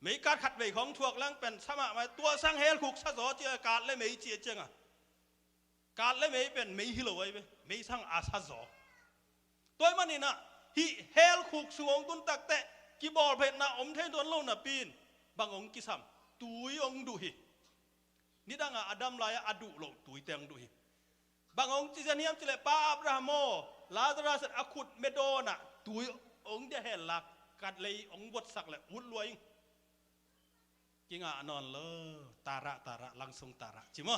Meikat khatvei khong thuak lang pen sa mahmah, tua sang helkhuk sa zaw ci-a, kat le mei ci-a cianga. Kat le mei pen mei hi lo ai ve, mei sang a sa zaw. Tua ahih maninah hih helkhuk sung hong tun takteh kibawlphetna om thei tuan lo napi-in bang hong kisam? Tui hong duh hi. Nidangah a dam lai-ah a duh loh tuite hong duh hi. Bang hong ci zen hiam cileh, Pa Abraham aw, Lazarus a khut medawnah tui hong dia henla, ka lei hong buatsak le ut lua ing. Kingah nawn lo, tarah tarah, langsung tarah ci maw?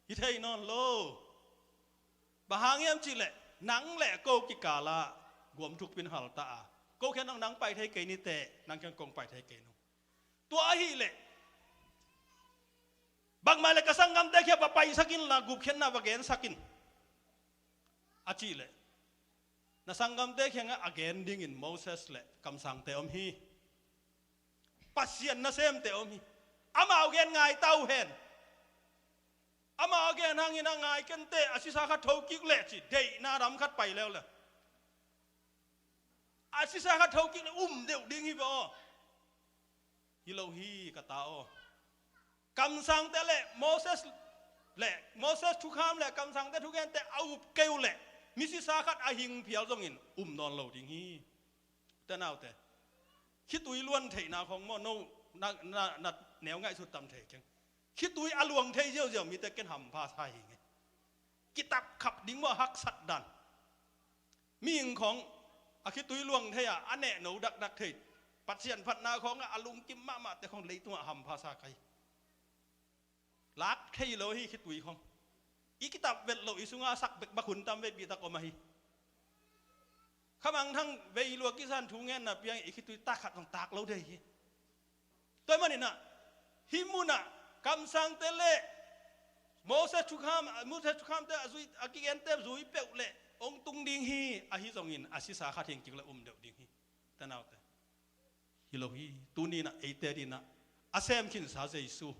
Hi thei nawn lo. Bang hang hiam cihleh nang le ko kikalah guam thukpin halta a, ko khian nang pai thei kei niteh, nang khian kong pai thei kei nung. Tua ahihleh bangmah le ka sanggamte khia va paisak inla, gupkhiatna va gensak in a cihleh, na sanggamte khiangah a gen dingin Moses le kamsangte om hi. Pasian nasemte om hi. Amau gen ngai ta uh hen. Amau a gen hangin a ngai kenteh, a sisa khat thokik leh ci, deihna ram khat pai leuleu. A sisa khat thokik leh um deuh ding hi ve aw. Hi lo hi ka ta aw. Kamsangte le Moses le Moses thukham le kamsangte thugente a up kei uh leh mi sisa khat a hing phial zongin um nawn lo ding hi. Te naute, khitui luang theihna khong maw, no na, na, na neu ngaihsut tam thei keng. Khitui a luang thei ziauziau mite ken hampha sa hi ngei. Kitap khap ding maw, haksat dan. Mihing khong a khitui luang thei a, a nehno dakdak thei, Pasian phatna khong a lungkim mahmahte khong leitungah hampha sa ka hi. Lak thei lo hi khitui khong. I kitap vet loh i sunga sak bek bak hun tam vei bihtak om ahi. Khamangthang vei lua kisan thu ngenna piang i khitui tak khat zong tak lo thei hi. Tua ahih maninah hih munah Kamsangte le Moses thukham, Moses thukhamte a zui, a kigente zui peuh le hong tung ding hi. Ahi zongin a sisa khat hi ing kik le um deuh ding hi. Te naute, hi lo hi. Tuni in ah eite ading in ah a sem khinsa Jesu.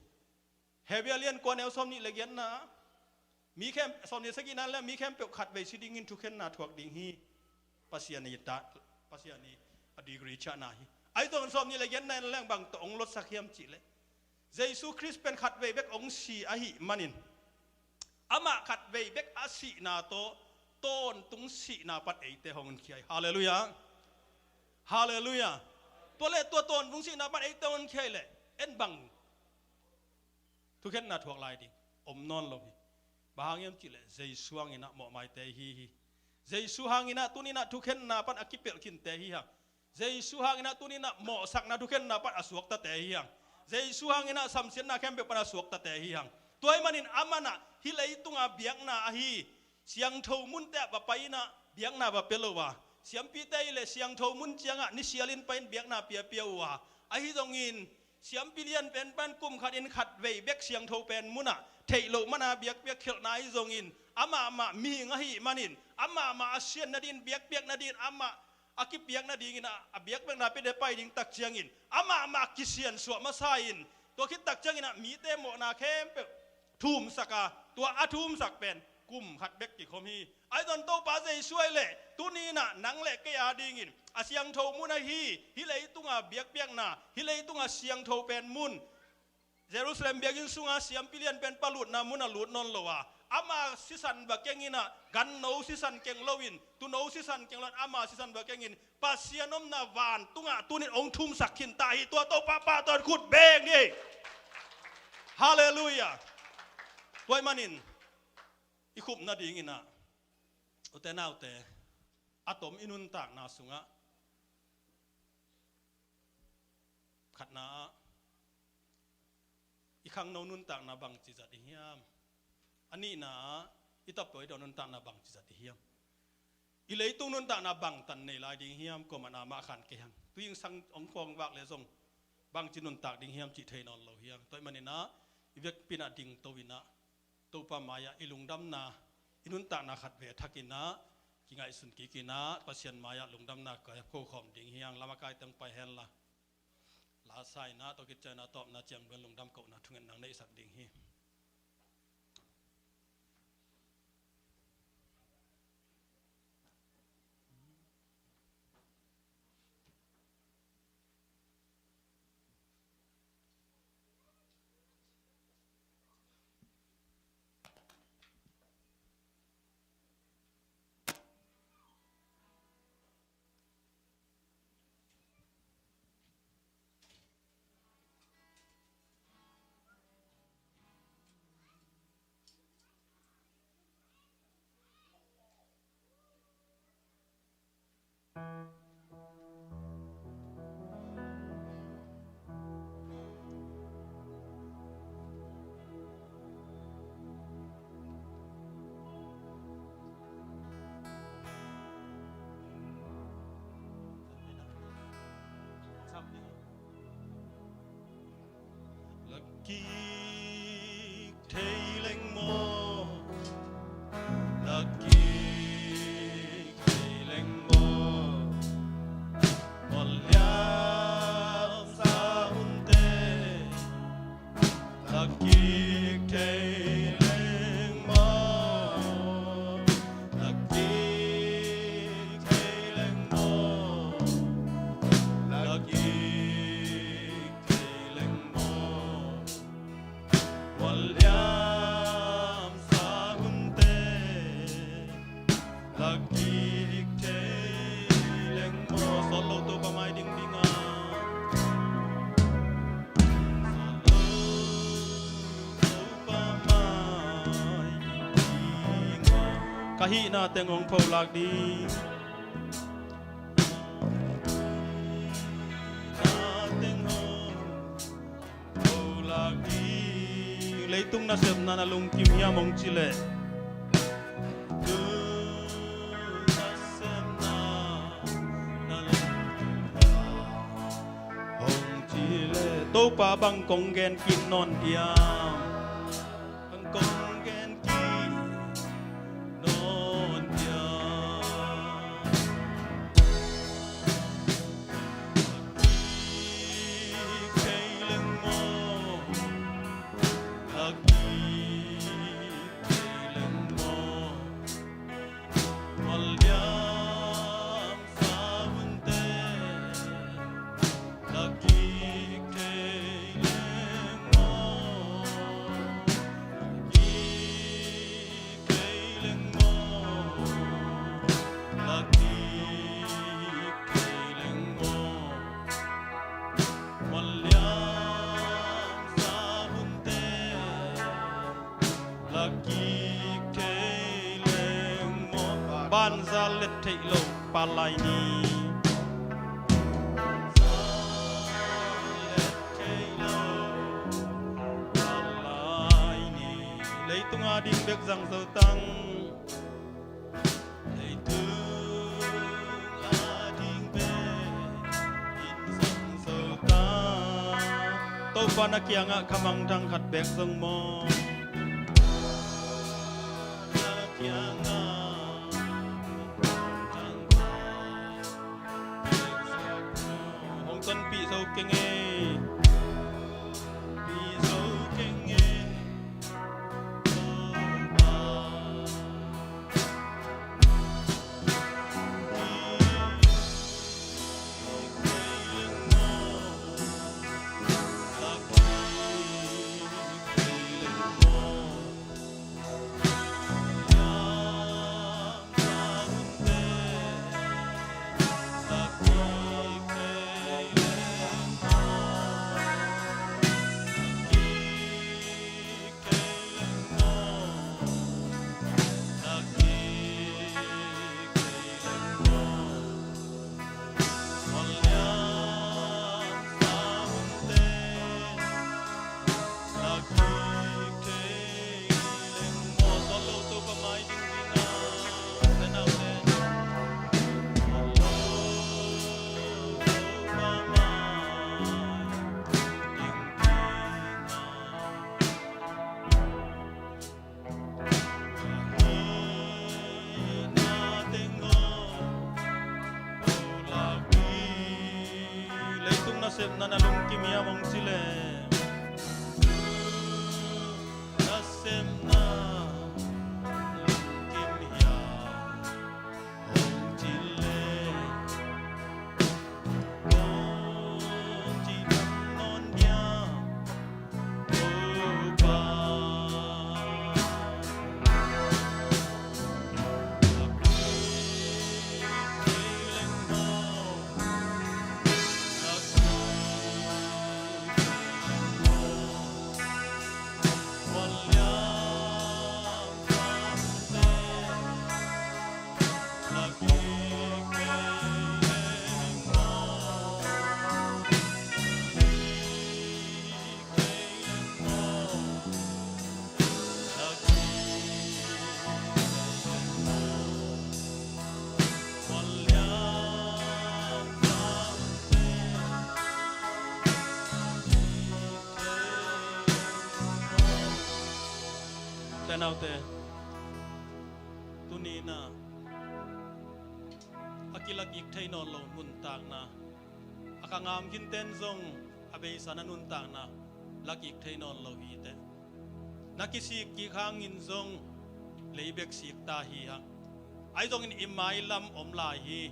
Hebru lian kua neu sawmnih le giatna, mi khempeuh, sawmnih sagihna le mi khempeuh khatvei si dingin thukhenna thuak ding hi. Pasian i ta, Pasian i a degree ciahna hi. Ahi zongin sawmnih le giatna in leng bang tawh hong lotsak hiam cih leh, Jesu Khrist pen khatvei bek hong si ahih manin, amah khatvei bek a sihna tawh tawntung sihna pan eite hong honkhia hi. Halleluiah. Halleluiah. Tua le tua tawntung sihna pan eite hong honkhia hi leh, en bang thukhenna thuak lai ding om nawn lo hi. Bang hang hiam cih leh Jesu hangin ah mawhmaite i hi hi. Jesu hangin ah tuni in ah thukhenna pan a kipelh khinte i hi hang. Jesu hangin ah tuni in ah mawhsakna thukhenna pan a suaktate i hi hang. Jesu hangin ah samsiatna khempeuh pan a suaktate i hi hang. Tua ahih manin amah in ah hih leitunga biakna ahi siangtho munte ah va pai in ah biakna va pia lo a, siampite i hi leh siangtho mun ciangah ni sialin pai in biakna piapia uh a, ahi zongin siampi lianpen pan kum khatin khatvei bek siangtho pen munah theih loh mana biakpiak khialhna ahi zongin, amahmah mihing ahih manin amahmah a sian nadingin, biakpiak nadingin, amah a kipiak nadingin ah a biakpiakna piate pai ding tak ciangin amahmah kisiansuah masa in, tua khit tak ciangin ah mite mawhna khempeuh thumsak a, tua a thumsak pen kum khat bek kikhom hi. Ahi zongin Topa Jesu ahih leh tuni in ah nang le kei adingin a siangtho mun ahi hih leitunga biakpiakna, hih leitunga siangtho pen mun, Jerusalem biakinn sunga siampi lianpen pa lutna munah lut nawn lo a, ama sisan va keng in ah, ganno sisan keng loin, tuuno sisan keng loin, ama sisan va keng in Pasian omna vantungah tuni in hong thumsak khinta hi. Tua Topa pahtawi khut beng ni. Halleluiah. Tua ahih manin i khup nadingin ah, ute naute, a tom i nuntakna sungah khatna ah, i khangno nuntakna bangci zat i hiam? A nihna ah, i tapidaw nuntakna bangci zat i hiam? I leitung nuntakna bangtan nei lai ding hiam? Kuaman amah khan kei hang. Tuingsang hong khawng vak le zong bangci nuntak ding hiam cih thei nawn lo hiam? Tua ahih manin ah, i vekpi in ah dingto in ah, Topa mai-ah i lungdamna, i nuntakna khat ve thak in ah, kingaihsun kik in ah, Pasian mai-ah lungdamna ka ko khawm ding hi hang. Lam a kai teng pai hen la. La sa in ah, tua khit ciang in ah tawpna ciang bel lungdam kohna thungetna neihsak ding hi. Lakik thei leng maw? Lakik thei leng maw? Mual liam sa hunte lakik thei leng maw? Lakik thei leng maw? Lakik thei leng maw? Mual liam sa hunte lakik thei leng maw? Sawt lo Topa mai ding ding a. Sawt lo Topa mai ding ding a. Ka hihna teng hong pholak ding. Hihna teng hong pholak ding. Leitung nasepna na lungkim hiam hong ci leh? Leitung nasepna na lungkim hiam hong ci leh? Topa bang kong gen kik nawn diam? Bang kong gen kik nawn diam? Kik thei leng maw? Lak kik thei leng maw? Mual liam sa hunte lak kik thei leng maw? Kik thei leng maw? Lak kik thei leng maw? Mual liam sa hunte lak kik thei leng maw? Banza let theih lo, palai ni. Banza let theih lo, palai ni. Leitung a ding bek zang zo tang. Leitung a ding bek in zong zo ta. Topa na kiangah khamangthang khat bek zong maw? Na kiangah khamangthang khat bek zong maw? Hong tonpih zo keng e. Pih zo keng e. Leitung nasepna na lungkim hiam hong ci leh? Nasepna lungkim hiam hong ci leh? Kong ci nawn hiam? Tenaute, tuni-in ah a kilakik thei nawn lo nuntakna, a kha ngam khinten zong a beisa na nuntakna lakik thei nawn lo hi teh. Na kisik kik hangin zong lei bek sik ta hi hang. Ahi zongin i mailam om lai hi.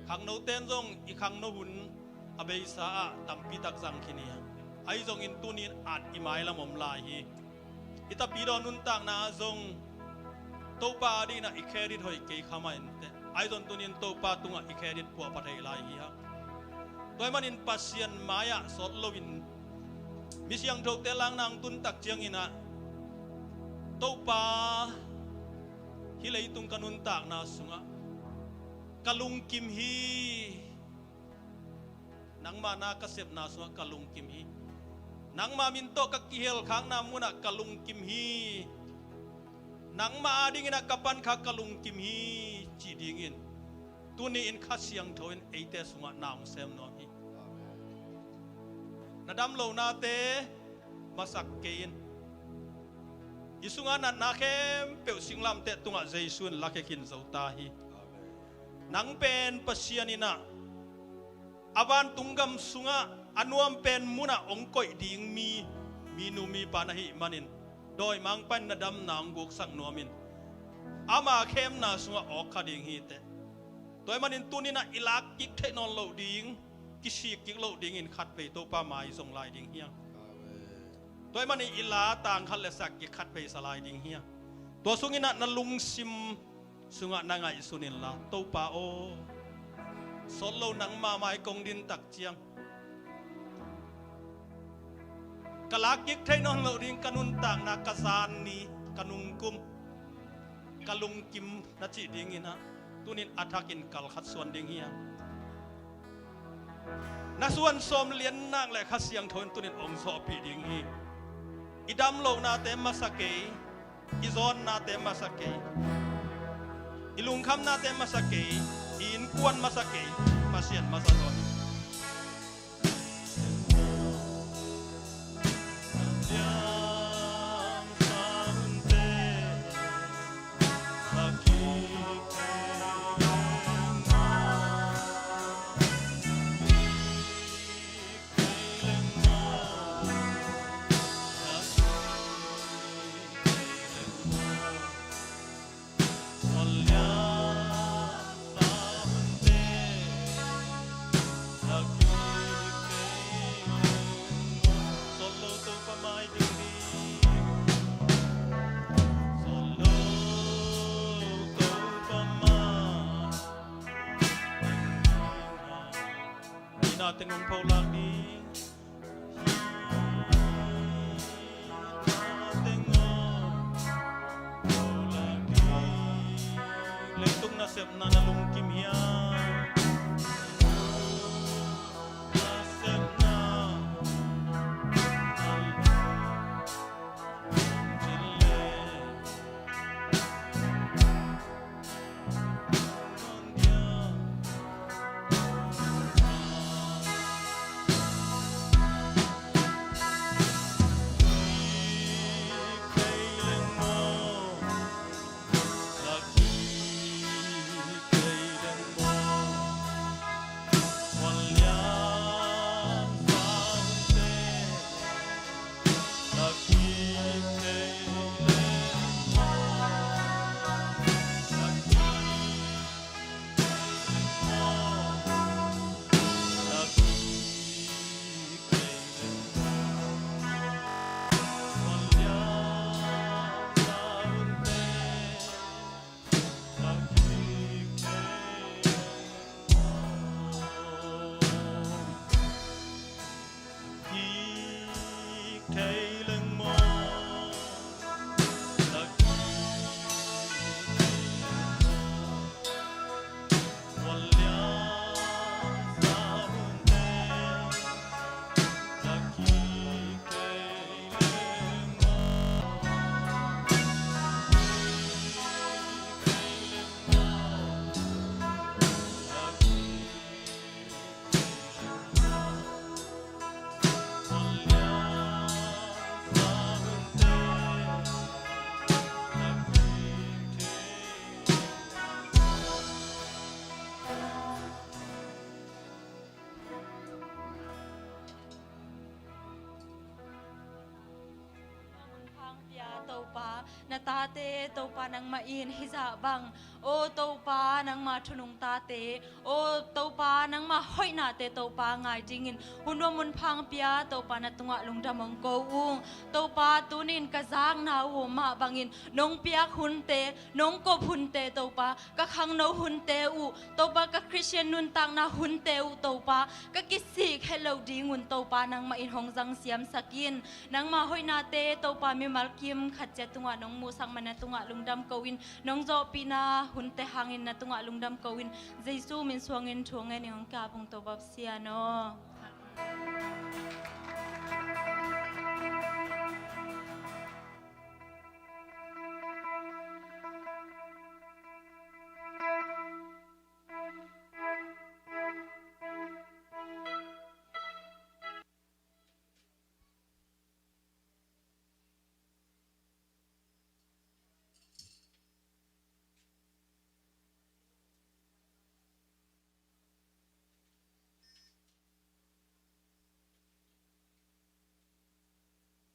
Khangnoten zong i khangno hun a beisa ah tampi tak zang khin hi hang. Ahi zongin tuni-in at i mailam om lai hi. I tapidaw nuntakna ah zong Topa adingin ah i credit hoih kei kha mah inteh. Ahi zong tuni-in Topa tungah i credit puahpha thei lai hi hang. Tua ahih manin Pasian mai-ah sawt loin mi siangthote lakna hong tun tak ciangin ah, Topa, hih leitung ka nuntakna sungah ka lungkim hi. Nangma na ka sepna sungah ka lungkim hi. Nangma min tawh ka kihelkhakna munah ka lungkim hi. Nangma adingin ah ka pankhak ka lungkim hi, cih dingin tuni-in Kha Siangtho in eite sungah na hong sem nuam hi. Na dam lonate masak kei in. I sunga natna khempeuh singlamteh tungah Jesu in lakhia khin zo ta hi. Nang pen Pasian in ah a vantung gam sungah a nuam pen munah hong koih ding mi, minu mipa na hih manin, dawimangpa in na damna hong guksak nuam in, ama khemna sungah awk kha ding hi teh. Tua ahih manin tuni-in ah i lak kik theih nawn loh ding, kisik kik loh dingin khatvei Topa mai zong lai ding hi hang. Tua ahih manin i la tang khat le sak kik khatvei sa lai ding hi hang. Tua sungin ah na lungsim sungah na ngaihsun inla, Topa aw, sawt lo nangmah mai kong din tak ciang ka lak kik theih nawn loh ding ka nuntakna, ka zan ni, ka nungkum, ka lungkim na cih dingin ah tuni-in a thakin kal khat suan ding hi hang. Na suan sawm lian nak leh Kha Siangtho in tuni-in hong sawhpih ding hi. I dam lohnate masa kei, i zawnnate masa kei, i lungkhamnate masa kei, i innkuan masa kei, Pasian masa zaw hi. Ina teng hong pholak ding. Ina teng hong pholak ding. Leitung nasepna na lungkim hiam? Nasepna na lungkim hiam? Topa, na tate Topa nangmah in hizah bang, aw Topa nangma thunung tate, aw Topa nangma hoihnate Topa ngai dingin hun nuam hun phang pia Topa na tungah lungdam hong ko ung. Topa tunin ka zakna uh mah bangin nong piak hunte, nong kop hunte Topa, ka khangno hunte uh Topa, ka Khristian nuntakna hunte uh Topa, ka kisik het loh dingun Topa nangmah in hong zang siamsak in. Nangma hoihnate Topa mimal kim khat ciat tungah nong muhsak man na tungah lungdam ko in, nong zawhpihna hunte hangin na tungah lungdam ko in, Jesu min suangin thu ngen in hong kap ung Topa Pasian aw.